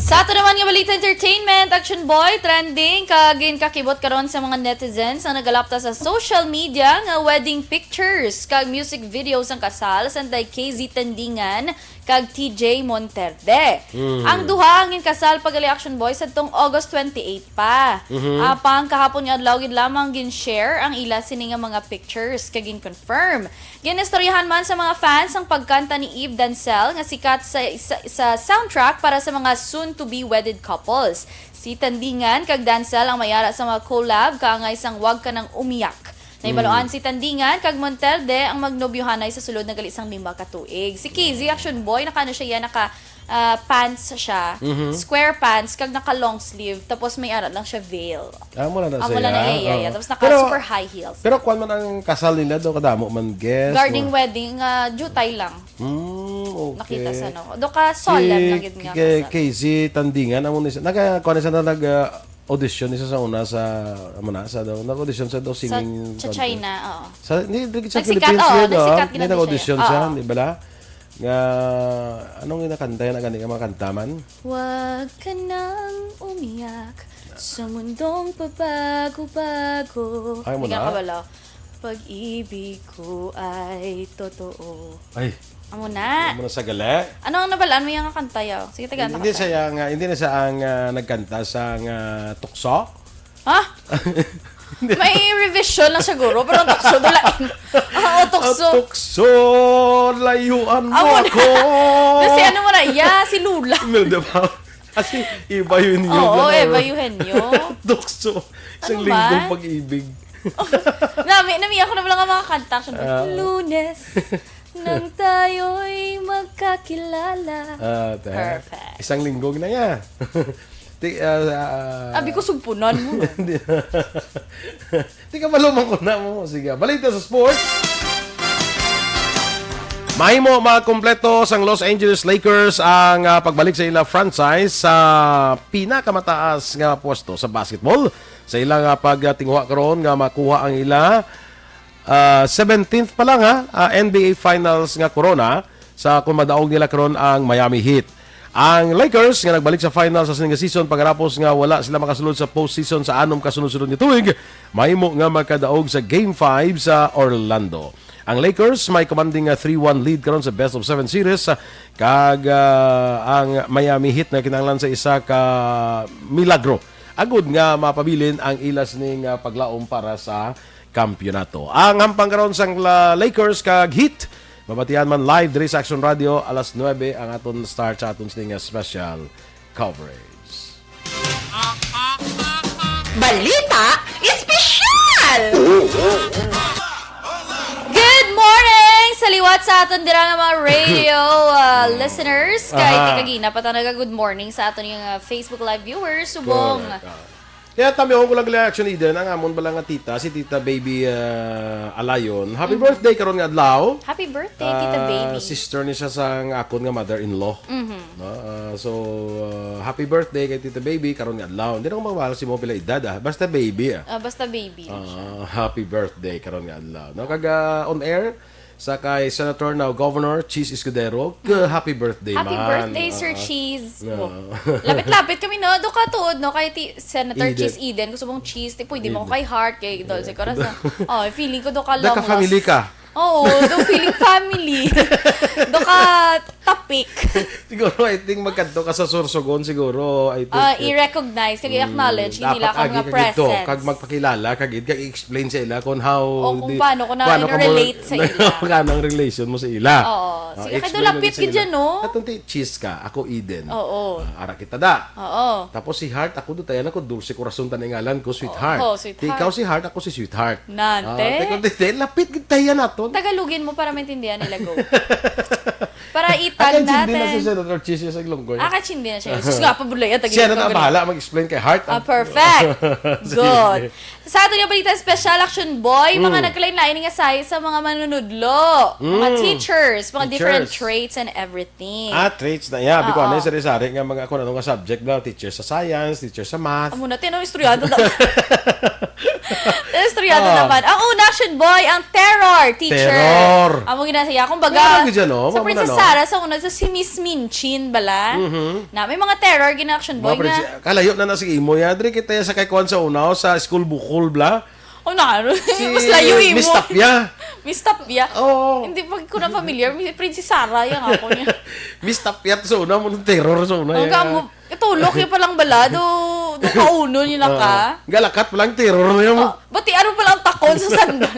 Sa ato naman nga balita entertainment, Action Boy, trending kag ginkakibot karon sa mga netizens ang nagalapta sa social media nga wedding pictures kag music video sang kasal sanday K Z Tandingan kag T J Monterde. Mhm. Ang duha ang ginkasal pagali, Action Boy, sadtong August twenty-eight pa. Mhm. Apang kahapon nga adlaw gid lamang gin-share ang ila sini nga mga pictures kag gin-confirm. Ginistoryahan man sa mga fans ang pagkanta ni Eve Dancel nga sikat sa, sa, sa soundtrack para sa mga soon-to-be wedded couples. Si Tandingan kag Dancel ang may ara sa mga collab kaangay sang Wag Ka Nang Umiyak. Nahibaluan Mm. si Tandingan kag Monterde ang magnobyohanay sa sulod na gali sang lima ka tuig. Si K Z, Action Boy, naka ano siya yan, naka, ah, pants siya, Mhm. square pants, kag naka long sleeve, tapos may ara lang siya veil. Ah, wala na Amo siya. lang na iya, iya, iya. Oo. Tapos naka Pero, super high heels. pero kwan man ang kasal nila do, kadamo man guest, Garden mo- wedding, ah, jutay lang. Mm, okay. Nakita sa no. Do ka solemn Si lang gid nga K-, kasal. K Z Tandingan, amo ni sa, naka, kwan siya na nag, ah, audition isa sa una sa, amo na, sa daw, nag-audition sa daw Sa, singing sa contest. China, oo. Sa, hindi, hindi sa Nagsikat, Philippines oo, yun, nagsikat, oh. Hindi ginabi siya. Nag-audition siya, Oo. di ba la? Nga, anong ginakanta yan? Ang gani nga mga kanta man? Huwag ka nang umiyak sa mundong pabago-bago. Ay, mo Hindi na? ka kabalo. Pag-ibig ko ay totoo. Ay. Amo na. Amo na sa gali. Ano ang nabalaan mo yung kanta, yaw? Sige, tagaan Hindi ta. siya nga, hindi na siya ang, ah, nagkanta sa nga tukso. Ha? Hindi. May revision lang siguro, pero ang tukso, dulain. Ah, oo, tukso. Ang tukso, layuan mo Amo na. ako. Kasi ano mo na, iya, si Lula. Imelda pa. Kasi iba yun yung Oo, ano. Iba yun yun. Tukso. Isang Ano linggong man? pag-ibig. Nami, nami ako na lang ang mga kanta. Siyempre, Ah. Lunes, nang tayo'y magkakilala. Ah, te. Perfect. Isang linggong na nga. Ti-, ah, ah, Abi ko, sugpunan mo. Hindi. Di ka maluman ko na mo. Sige, balita sa sports. Mahimo makompleto sang Los Angeles Lakers ang, ah, pagbalik sa ila franchise sa pinakamataas nga pwesto sa basketball sa ila nga pagtinguha karon nga makuha ang ila, ah, seventeenth pa lang, ha, ah, N B A Finals nga korona sa kung madaog nila karon ang Miami Heat. Ang Lakers nga nagbalik sa finals sa sining nga season pagkatapos nga wala sila makasulod sa postseason sa anom ka sunod-sunod nga tuig, mahimo nga makadaog sa Game five sa Orlando. Ang Lakers may commanding nga three one lead karon sa best of seven series, ah, kag, ah, ang Miami Heat nga kinahanglan sa isa ka milagro agud nga mapabilin ang ila sining, ah, paglaom para sa kampiyonato. Ang hampang karon sang La-, Lakers kag Heat, mabatian man live diri sa Action Radio alas nuebe ang aton start sa aton sining nga special coverage. Balita Espesyal! Good morning! Sa liwat sa aton dira nga mga radio, uh, listeners, kay Aha. Tikagina pa ta naga-good morning sa aton yung, uh, Facebook Live viewers. Subong. Correct, ah. Kaya tamihon ko lang gali, Action Eden, ang amon bala nga tita, si Tita Baby, ah, Alayon. Happy Mhm. birthday karon nga adlaw. Happy birthday, Tita Ah, Baby. sister ni siya sang akon nga mother-in-law. Mhm. No? Ah, so, ah, happy birthday kay Tita Baby karon nga adlaw. Hindi na ko mabalo si mo pila edad, ah. Basta baby, ah. Ah, basta baby lang siya. Ah, happy birthday karon nga adlaw. No, kag, ah, on air sa kay Senator, now Governor Chiz Escudero. K-, happy birthday, Happy man. birthday, Sir Ah, Chiz. ah. Oh. Lapit-lapit kami, no? Do ka tuod, no? Kay ti-, Senator Eden. Chiz Eden. Gusto mong cheese? Ti, pwede mo Eden. kay heart, kay Dulce Eden. Corazon. Oh, feeling ko do ka Da ka long family lost. ka. Oo, do feeling family. Do ka topic. Siguro, I think, magkadto ka sa Sorsogon, siguro, I think, Ah, eh, i-recognize, kag mm, i-acknowledge, hindi dapat lang ka agi mga ka gid to, presence. kag magpakilala ka gid, kag i-explain sa ila kung how O kung di, paano ko na paano ka mo, relate sa ila. paano ang relation mo sa ila. Oo. Ah, Sige, kay explain mo lapit gid sa gid ila. dyan, no? Katong ti, Chiz ka, ako Eden. Oo. Ah, ara kita da. Oo. Tapos si Heart, ako do tayan ako, Dulce Corazon ta na ngalan ko, sweetheart. Oo, Ti, sweetheart. ikaw si Heart, ako si Sweetheart. Nante? Ah, te, kung te, te, lapit gid tayo naton. Tagalogin mo para maintindihan nila, go. Para itag Ang natin. Ang na si Senator Chiz sa Ilonggo. Ah, kachindi na siya. Sus, nga pa, bulay, ah, Siya na Tagalog. na bahala mag-explain kay Heart. Ah, perfect. Sige. Good. Sa ato nga balita, special action boy, mga Mm. nagkalain-lain nga size sa mga manunudlo, mga Mm. teachers, mga different Teachers. traits and everything. Ah, traits na. Yeah, biko Oo. anay sari-sari nga mga kung ano nga subject daw, teacher sa science, teacher sa math. Amo na, tinong istoryado na. Istoryado Ah. naman. Ang una, action boy, ang terror teacher. Terror. Amo ginasaya. Kumbaga, Meron gid dyan, no? sa Amo na, Princess no? Sarah, sa una, sa si Miss Minchin bala, Mhm. na may mga terror gina-action boy Mga nga. Prince-, kalayo na na si imo, ya. Diri kita ya sa kay kuwan sa una, o sa school bukol, bla. O na, Si mas layo imo. Miss Tapia. Miss Tapia. Oo. Hindi, pag ko na familiar, Miss Princess Sarah, yung ako niya. Miss Tapia sa una, mo nung terror sa una, Ang ya. kamo, itulok yung palang bala, do, do kauno niya na ka. Oo. Galakat pa lang, terror na yun. Oh, bati, ano pala ang takon sa sandal?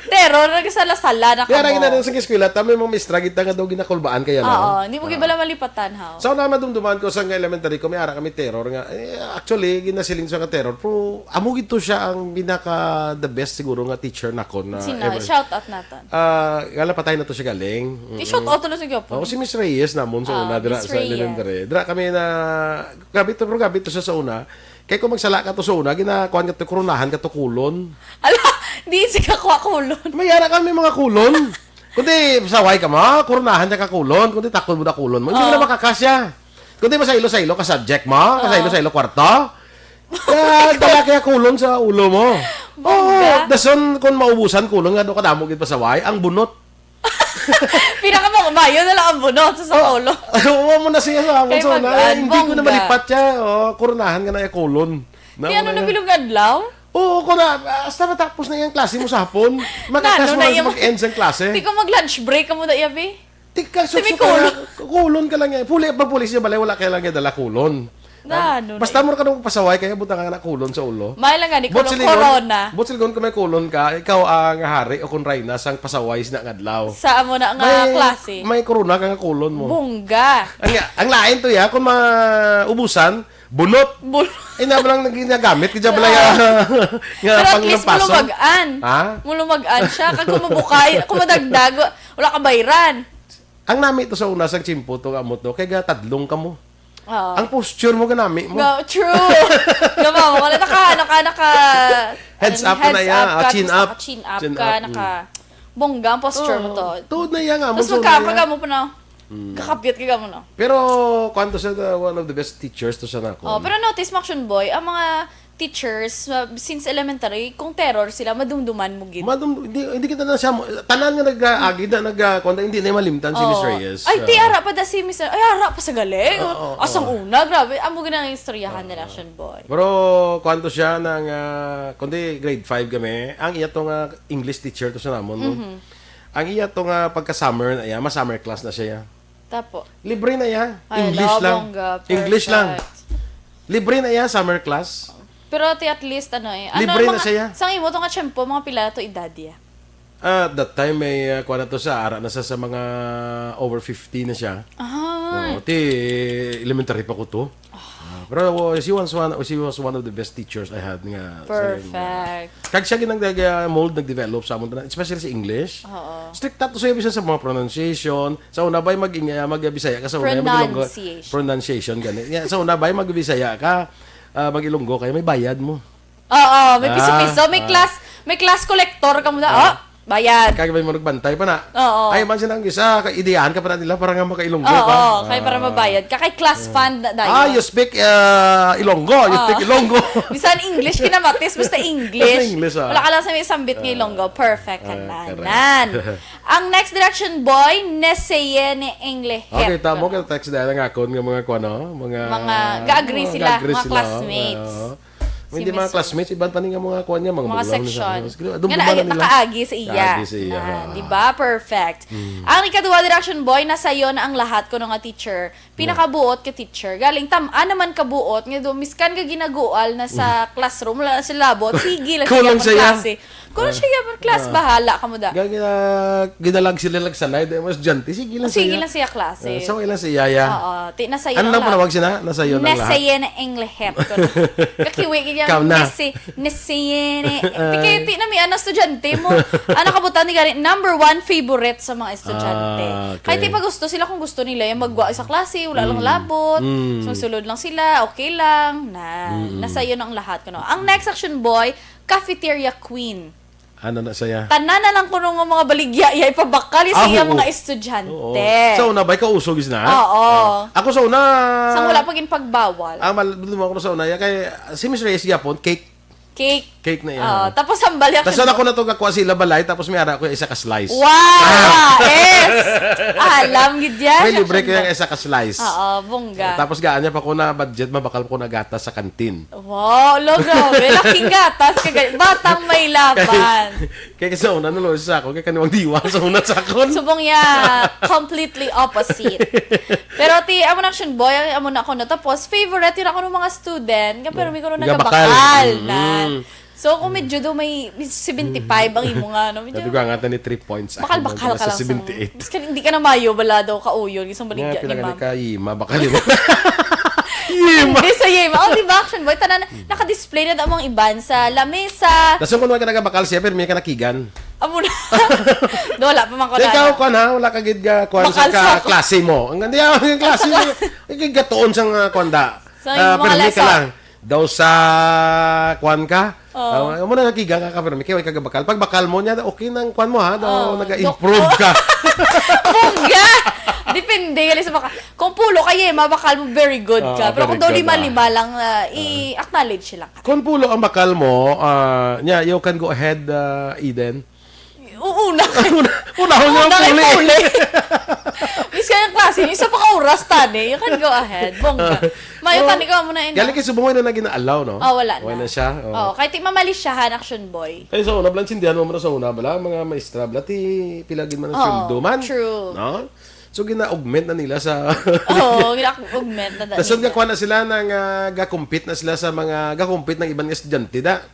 Terror, nagsala-sala na Kaya kamo. lagi na rin sa eskwela, tama yung mga mistra, kita nga daw ginakulbaan kaya na. Oo, hindi mo Ah. gibala malipatan, ha? Sa una, madumduman ko sa nga elementary ko, may ara kami terror nga. Eh, actually, ginasiling sa nga terror, pero amo gid to siya ang pinaka the best siguro nga teacher nakon na Sino? ever. Shout out naton. Ah, gala patay na to siya galing. Mm-mm. I-shout out na lang sa gyapon. Oo, si Miss Reyes namon sa Ah, una, dira Miss sa Reyes. elementary. Dira kami na, grabe to, pero grabe to siya sa una. Kay kung magsala ka to sa una, ginakuan ka to, koronahan ka to kulon. Ala, di si kakwa kulon. May ara kami mga kulon. Kundi saway ka mo, koronahan ka kulon. Kundi takod mo na kulon mo. Hindi mo na Oo. makakasya. Kundi masaylo-saylo ka subject mo, Oo. masaylo-saylo kwarto. Kaya dala kaya kulon sa ulo mo. Bongga. Oo, dason kung maubusan kulon nga do kadamo gid pasaway, ang bunot. Pinakamayo na lang ang bunot sa Oh, ulo. Uwa mo na siya sa amon Kay sa una. mag-an, Hindi ko na bongga. malipat siya. Oh, koronahan ka na yung kulon. Di ano na bilog adlaw? Oo, ko na, hasta matapos na yung klase mo sa hapon. Makakas Nano mo na lang yung mag-end sa klase. Di ko mag-lunch break, amo na iya, be? Tika, Semicolon. Kulon ka lang yan. Puli, pag puli siya balay, wala kaya lang yan dala kulon. Nano na Basta yun? mo ka nung pasaway, kaya butang ka na kulon sa ulo. May lang gani, Bot kulon, siligon, corona. Bot siligon, kung may kulon ka, ikaw ang hari o kung rayna sang pasaway sa nga adlaw. Sa amo na nga May, klase. may corona ka nga kulon mo. Bongga. Ang, ang lain to, ya, kung maubusan, bunot. Bunot. Eh, na lang nag-, ginagamit, kaya pala Ah. ya, nga Pero at least panglampaso. mulumagan. Ha? Mulumagan siya. Kag kung mabukay, kung madagdag, wala ka bayran. Ang nami to sa una sang tiyempo to, nga amo to, kay gatadlong ka mo. Oo. Ang posture mo, ganami mo. Ga-, true. Gama mo, wala, naka, naka, naka, Heads ano, up na heads ya, up ah, ka, chin tapos up. naka-chin up Chin ka, up, naka, mm. bongga ang posture mo Oo. to. Tuod na ya nga, Tapos mo, magka-, suod na ya. pagka mo pa na, Mm. kakapyat ka mo, no? Pero, kwan to siya, the, one of the best teachers to siya na ako. Oh, pero notice mo, Action Boy, ang mga teachers, uh, since elementary, kung terror sila, madumduman mo gid. Madum-, hindi, hindi kita na siya, tanan nga nag-, ah, agi na, nag-, ah, kwan, hindi na malimtan si Miss Oo. Reyes. Ay, Ah. ti, ara pa da si Miss, ay, ara pa sa gali. Oo, oo, Asang oo. una, grabe. Amo gid ang istoryahan nila, Oo. Action Boy. Pero, kwan to siya nang, ah, kundi grade five kami, ang iya to nga English teacher to sa namon, no? Mhm. Ang iya to nga pagka-summer na iya, ma-summer class na siya, ya. Tapo. Libre na iya. Ay, English ala, lang. bongga. English lang. Perfect. Libre na iya, summer class. Pero ti at least, ano eh. Ano, Libre na mga, siya, ya. Sang imo to nga tiyempo, mga pila to edad, ya? Ah, that time, may, ah, kuha na to sa, ara na sa, sa mga over fifty na siya. Ay. Oo, ti elementary pa ko to. Ah, pero, oh, she was one, she was one of the best teachers I had nga sa Perfect. Kag siya ginang nag-, ah, mold, nag-develop sa amon tanan, especially sa English. Oo. Strict tato siya bisan sa mga pronunciation. Sa una ba'y mag-, ah, mag-Bisaya ka, sa una, mag-Ilonggo, Pronunciation. pronunciation, gani. Nga, sa una ba'y mag-Bisaya ka, ah, mag-Ilonggo kay may bayad mo. Oo, may Ah, piso-piso, may ah. class, may class collector ka muna. Ah. Oh, bayad. Kag may magbantay pa na. Oo. Ay, man siya nang isa, ka-, ideahan ka pa na nila para nga maka-Ilonggo Oo, ka. kay para Ah. mabayad ka. Kay class fund na dayon. Ah, you speak, uh, Ilonggo. You Ah. speak Ilonggo. Bisan English, kinamatis, basta English. Basta English, ah. Wala ka lang sa may sambit nga Ah. Ilonggo. Perfect ka Ah, na, correct. nan. Ang next direction, boy, neseyene englehep. Okay, tamo ka text dahil ang akon nga mga kuan, no? Mga Mga ga-agree mga sila, ga-agree mga sila, oh. classmates. Oo. Si Hindi mga Miss classmates, iban pa ni nga mga kuan niya, mga Mga magulang na sa section. ano. Sige, Nga dumduman na na agi-, nila. nakaagi sa iya. Kaagi sa iya, Na, ha. di ba? Perfect. Mm. Ang ikaduha, direction boy, nasayo na ang lahat, kuno nga teacher. Pinakabuot ka teacher. Galing tam-, ah, naman kabuot, nga do, miskan ka ginagual na sa Mm. classroom, wala na sila labot, sige lang Kulang siya siya. magklase. Kuno Ah. siya gyapon, class, Ah. bahala ka mo da. Ga-, gina-, ginalag sila nagsanay, dahil mas estudyante, sige lang Sige siya. lang siya klase. Ah, so, ilang si Yaya? Oo, ti-, nasayo Ano lang lang lahat. panawag siya na? Nasayo lang lahat? Nasayo na ang lahat ko. Kakiwi, ganyan, Kam na. nasi-, nasayo na. Ti, kay, Ay. ti na may ano, estudyante mo. Ano ka butan ni gani? Number one favorite sa mga estudyante. Ah, okay. Kay ti pa gusto sila kung gusto nila yung magwa sa klase, wala lang Mm. labot. Mm. Sumusulod lang sila, okay lang. Na, Mm. nasayo na ang lahat. Kuno. Ang next section boy, cafeteria queen. Ano na saya? Tanan na lang kuno nga mga baligya, iya ipabakal sa Ah, iya oo. mga estudyante. Oo. Sa una ba, ikaw usog is na? Oo. Ah, ako sa una. Sang wala pa gin pagbawal. Ah, mal-, dumo ako sa una. Ya, kay, si Miss Reyes gyapon, cake. Cake. Cake na iya. Oo. Tapos hambal niya. Tapos ako na to, gakuha sila balay, tapos may ara ko isa ka slice. Wow! Ah. Yes! Alam gid yan, May libre ko section yung ba? isa ka slice. Oo, bongga. Tapos gaan niya pa ko na budget, mabakal ko na gatas sa kantin. Wow, lo, grabe. Laking gatas ka gali-, batang may laban. Kay sa una, nalo sa ako, kay kaniwang diwa sa una sa akon. Subong ya, completely opposite. Pero ti, amo na action boy, ang amo na ako na. Tapos, favorite yun ako ng mga student. Nga, pero may ko na Nga bakal. nagabakal, Mm. nan. So, kung medyo do may seventy-five ang imo nga, no? Medyo Sabi ko, ang ata ni three points. Bakal-bakal Ako ka sa lang sa seventy-eight. Mas ka, hindi ka na mayo, bala daw kauyon, isang Nga, baligya pila ni ka ma'am. ka, Yema, bakal yun. Yema. Hindi sa Yema. Oh, di ba, action boy? Tanan, naka-display na daw ang iban sa lamesa. Dason ko naman ka nagabakal siya, pero may ka nakigan. Amo na. Do, wala pa man ko Di na, ikaw, ano. kuwan ha, wala ka gid ga, kuwan sa Bakal sa ka-, ako. klase mo. Ang, hindi, ang klase mo, Sa ikaw gatuon sa nga, kuwan da. Sa Ah, imong mga pero may ka lesson. lang. Daw sa, kuwan ka? Oo. Ah, amo na nakigan ka, ka, pero may kaya ka gabakal. Pag bakal mo niya, okay nang kuwan mo ha, daw Oh, nag-improve dok-, ka. Bongga! Depende, gali sa baka-, kung pulo ka, Yema, bakal mo, very good Ah, ka. Pero very kung daw good, lima-lima ah. lang, ah, Ah. i-acknowledge lang. Kung pulo ang bakal mo, ah, nya, you can go ahead, ah, Eden. Oo na. Una, unahon niya ang Una kay puli. puli. Miss ka yung klase, yung isa pa ka oras, tani. You can go ahead. Bongga. Mayo, Pero, tani ka mo na, ina. Galing kay subong na naging alaw, no? Oh, wala Wala na. na siya, oh. Oh, kahit di mamalisyahan, action boy. Kaya sa una, bala, sindihan mo muna sa una, bala, mga maestra, bala, ti, pila gid man ang Oo, sweldo man. true. No? So, gina-augment na nila sa Oo, gina-augment na Tapos nila. gakuha na sila ng, ah, ga-compete na sila sa mga, ga-compete ng iban nga estudyante, da.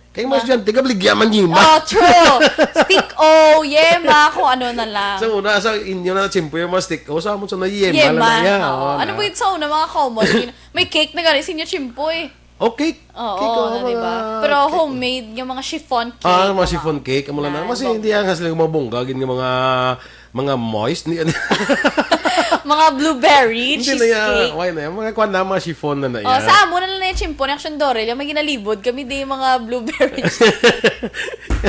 Kay mga Ma- estudyante, gabaligya man, Yema. Oh, true. Stick O, Yema, kung ano na lang. Sa una, sa inyo na, tiyempo yung mga stick O, sa amon sa una, Yema Yema. lang na yan. Oo, Oo, ano na. ba yun sa una, mga common? Yun, may cake na gani, sinyo tiyempo eh. Oh, cake. Oo, Cake, oh, na, di ba? mga Pero cake. homemade, yung mga chiffon cake, Ah, mga mga chiffon cake, amo lang na. Yan, Mas bongga. hindi ang hasling mga bongga, gid nga mga, mga moist, ni-, Mga blueberry Hindi na yan. cheesecake. Why na yan? Mga kwan na, mga chiffon na na Oh, yan. sa amo na lang na yung chimpo, yung action Dorel, yung may ginalibod kami, di mga blueberry cheesecake.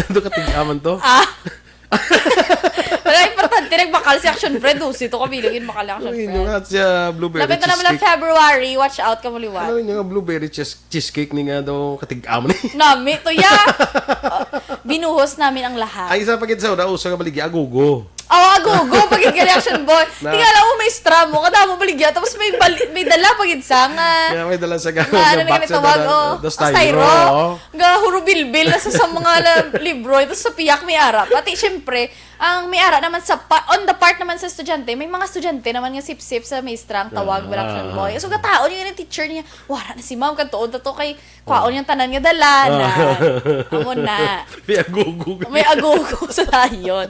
Ano ka tig-aman to? Ah. Pero importante, nagbakal si action friend, oh, si to kami, lagi bakal yung action Ano yun friend. yung at siya blueberry Lapit na naman lang cheesecake? February, watch out ka mo liwat. Ano yun yung blueberry cheese-, cheesecake ni nga daw katig-aman eh? Nami, to ya. Uh, binuhos namin ang lahat. Ay, isa pa gid sa una, uso nga baligi, agogo. Oh, agogo, pagid ka reaction boy. Na Tingala mo, may stra mo, kada mo baligya, tapos may bali-, may dala pagid sa nga, Kaya may dala sa nga, nga, ano nga nga box na tawag, na, oh, na, na styro, styro. oh. Nga hurubilbil na sa, sa mga la-, libro, ito sa piyak may ara. Pati, syempre, ang may ara naman sa pa-, on the part naman sa estudyante, may mga estudyante naman nga sip-sip sa maestra ang tawag, Ah. reaction boy. So, gataon yung teacher niya, "Wala na si ma'am, kantuon ta to kay kwaon yung tanan nga dala na." Ah. Amo na. May agogo. May agogo sa dayon.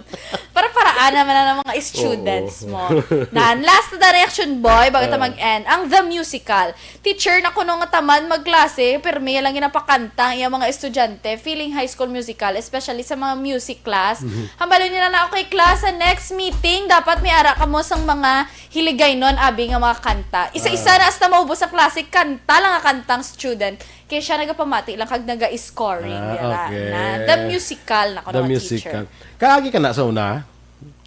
Para-paraan naman na ng mga students Oo. mo. Nan, last na direction, boy, bago ta Ah. mag-end. Ang The Musical. Teacher na kuno nga taman magklase, pirmi lang ginapakanta ang iyang mga estudyante. Feeling High School Musical, especially sa mga music class. Mhm. Hambalon nila na, "Okay, class, sa next meeting, dapat may ara kamo sang mga hiligaynon, abi nga mga kanta." Isa-isa Ah. na hasta maubos ang klase, kanta lang ang kantang student. Kaya siya nagapamati lang kag naga-scoring Ah, nila okay. na The Musical na kuno The nga Musical. teacher. Kaagi ka na sa una?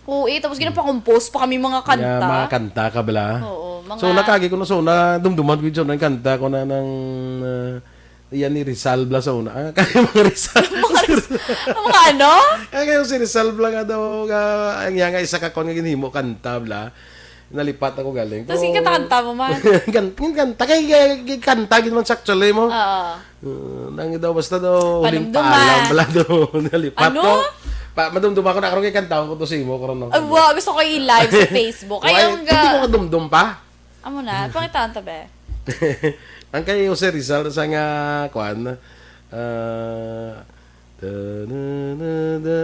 Oo, eh, tapos ginapakompose pa kami mga Nga, kanta. mga kanta ka bala? Oo, mga So, nakagi ko na sa una, dumduman ko yun, ang kanta ko na ng, ah, yan ni Rizal bala sa una. Ah, kaya mga Rizal. Mga Rizal. Ang mga ano? Kaya kayo si Rizal bala nga daw, nga, ang yan nga isa ka kon nga ginhimo kanta bala. Nalipat ako galing. Tapos Oh. ginkanta-kanta mo man. Gan-, ginkanta. Kay, kay, kay kanta gid man sa actually mo. Oo. Uh, nang daw, basta daw, huling Panumduman. paalam bala daw. Nalipat Ano? ko. Pa, madumduma ko na karon kay kanta ko to sa imo karon, no? Ay, wa, gusto ko i-live sa Facebook. Ay, Why? ang Hindi ga- ko kadumdum pa. Amo na, pangitaan ta, be. Ang kay Jose Rizal sa nga, kwan, ah, da, da, da, da.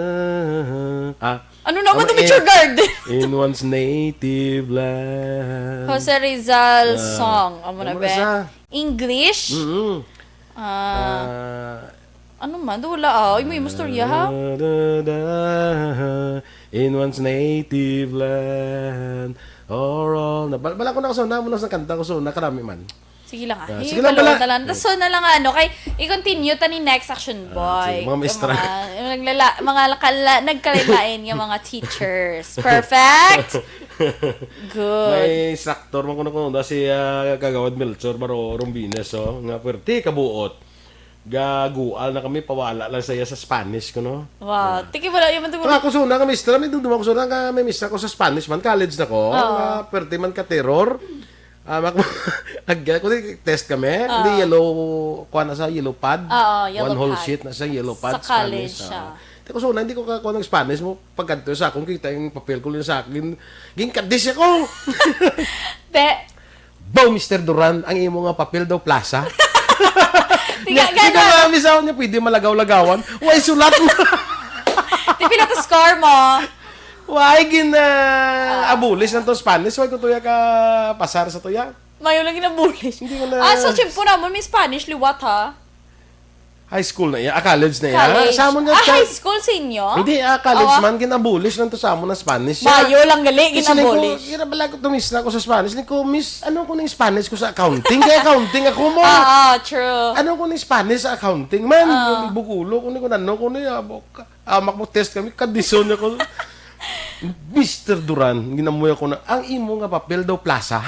Ah, Ano naman ang to, Mature in, Garden? in one's native land. Jose Rizal Ah, song. Amo na, amo na be. sa. English? Mm-mm. Ah, Ah, ano man? Wala, ah. Ay, may istorya, ha? Da, da, da, in one's native land. Or all na. Bal-, bala ko na ko sa una, muna sa kanta ko sa una, karami man. Sige lang, ah. Ah, Hey, sige lang, balo bala. na lang. Tas so na lang, ano, kay, i-continue ta ni next action, Ah, boy. sige, mga Yung mistra. mga, yung naglala-, mga lakala-, nagkalain-lain yung mga teachers. Perfect? Good. May instructor man kuno kuno si, ah, Kagawad Melchor Baro Rombines, oh, nga pwerte kabuot. Gagual na kami, pawala lang sa iya sa Spanish ko, no? Wow. Ah. Tiki, wala yung Kaya ako sa una nga mistra, may dumduma ko sa una nga may mistra ko sa Spanish man, college na ko, Oo. nga pwerte man ka terror. Ah, mak-, ag-, kung test kami, Oo. hindi yellow, kuha na sa yellow pad. Oo, yellow One whole pad. sheet na sa yellow pad, Sa college Spanish, siya. ah. Teka, so, hindi ko kakuha ng Spanish mo. Pagkadto sa akong kita yung papel ko lang sa akin, ginkadis ako. Te, Bo, Mister Duran, ang imo nga papel daw plaza. Tiga Nya, ganon. Tiga nga, misaw niya, pwede malagaw-lagawan. Way sulat mo. Di pila to score mo? Way gin, ah, Ah. abolish lang to Spanish. Way ko tuya ka pasar sa tuya. Mayo lang ginabulish. Hindi ko na Ah, sa tiyempo namon, may Spanish liwat, ha? High school na iya, ah, college na iya. College. Sa amon nga Ah, ka- high school sa inyo? Hindi, ah, college Oo. man, ginabulish lang to sa amon na Spanish. Mayo lang gali, Kasi niko, ginabulish. Ira bala ko tumis na ako sa Spanish. Niko, "Miss, ano ko ning Spanish ko sa accounting? Kaya accounting ako mo." Oo, true. Ano ko ning Spanish sa accounting, man? Oo. Yung bukulo ko ni ko, ano ko ni, ah, bok-, ah, mak mo test kami, kadison ako. Mister Duran, ginamuya ko na, ang imo nga papel daw plaza.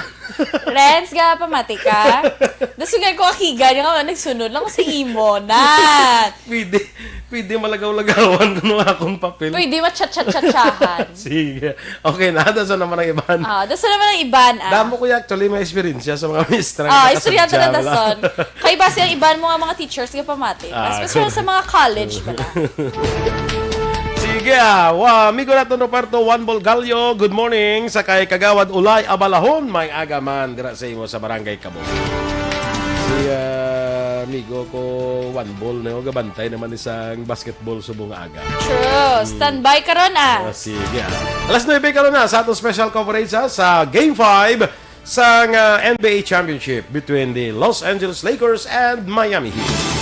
Renz, ga pamati ka? Dasugay ko akigan nga nagsunod lang ko sa imo na. Pwede, pwede malagaw-lagawan no akong papel. Pwede machat-chat-chatsahan. Sige. Okay na, daso naman ang iban. Ah, daso naman ang iban, ah. Damo ko yung actually may experience sa mga mistra Ah, nga istorya kasabtsa, talaga wala. son. Kay base ang iban mo nga mga teachers nga pamati. Ah, Especially good. sa mga college ba na? Sige, ah. Wa, amigo naton Roberto Juan Bolgallo, good morning. Sa kay Kagawad Ulay Abalahon, may aga man dira sa imo sa Barangay Kabog. Si, ah, amigo ko Juan Bol na gabantay naman isang basketball subong aga. True. Standby ka ron, ah. Ah, sige, ah. Alas nuebe karon na sa atong special coverage, ah, sa Game five sang, ah, N B A Championship between the Los Angeles Lakers and Miami Heat.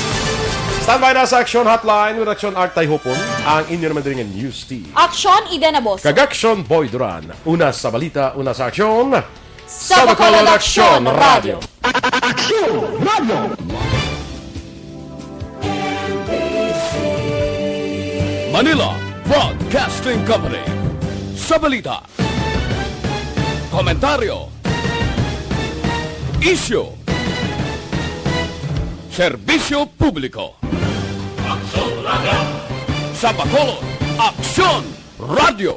Standby na sa Action Hotline with Action Art Tayhopon, ang inyo naman diri nga news team. Action, Eden Aboso. Kag Action, Boy Duran. Una sa balita, una sa aksyon. Sa Bacolod Action Radio. Action Radio. Manila Broadcasting Company. Sa balita, komentaryo, isyu, serbisyo publiko. Aksyon Radio. Sa Bacolod, Aksyon Radio.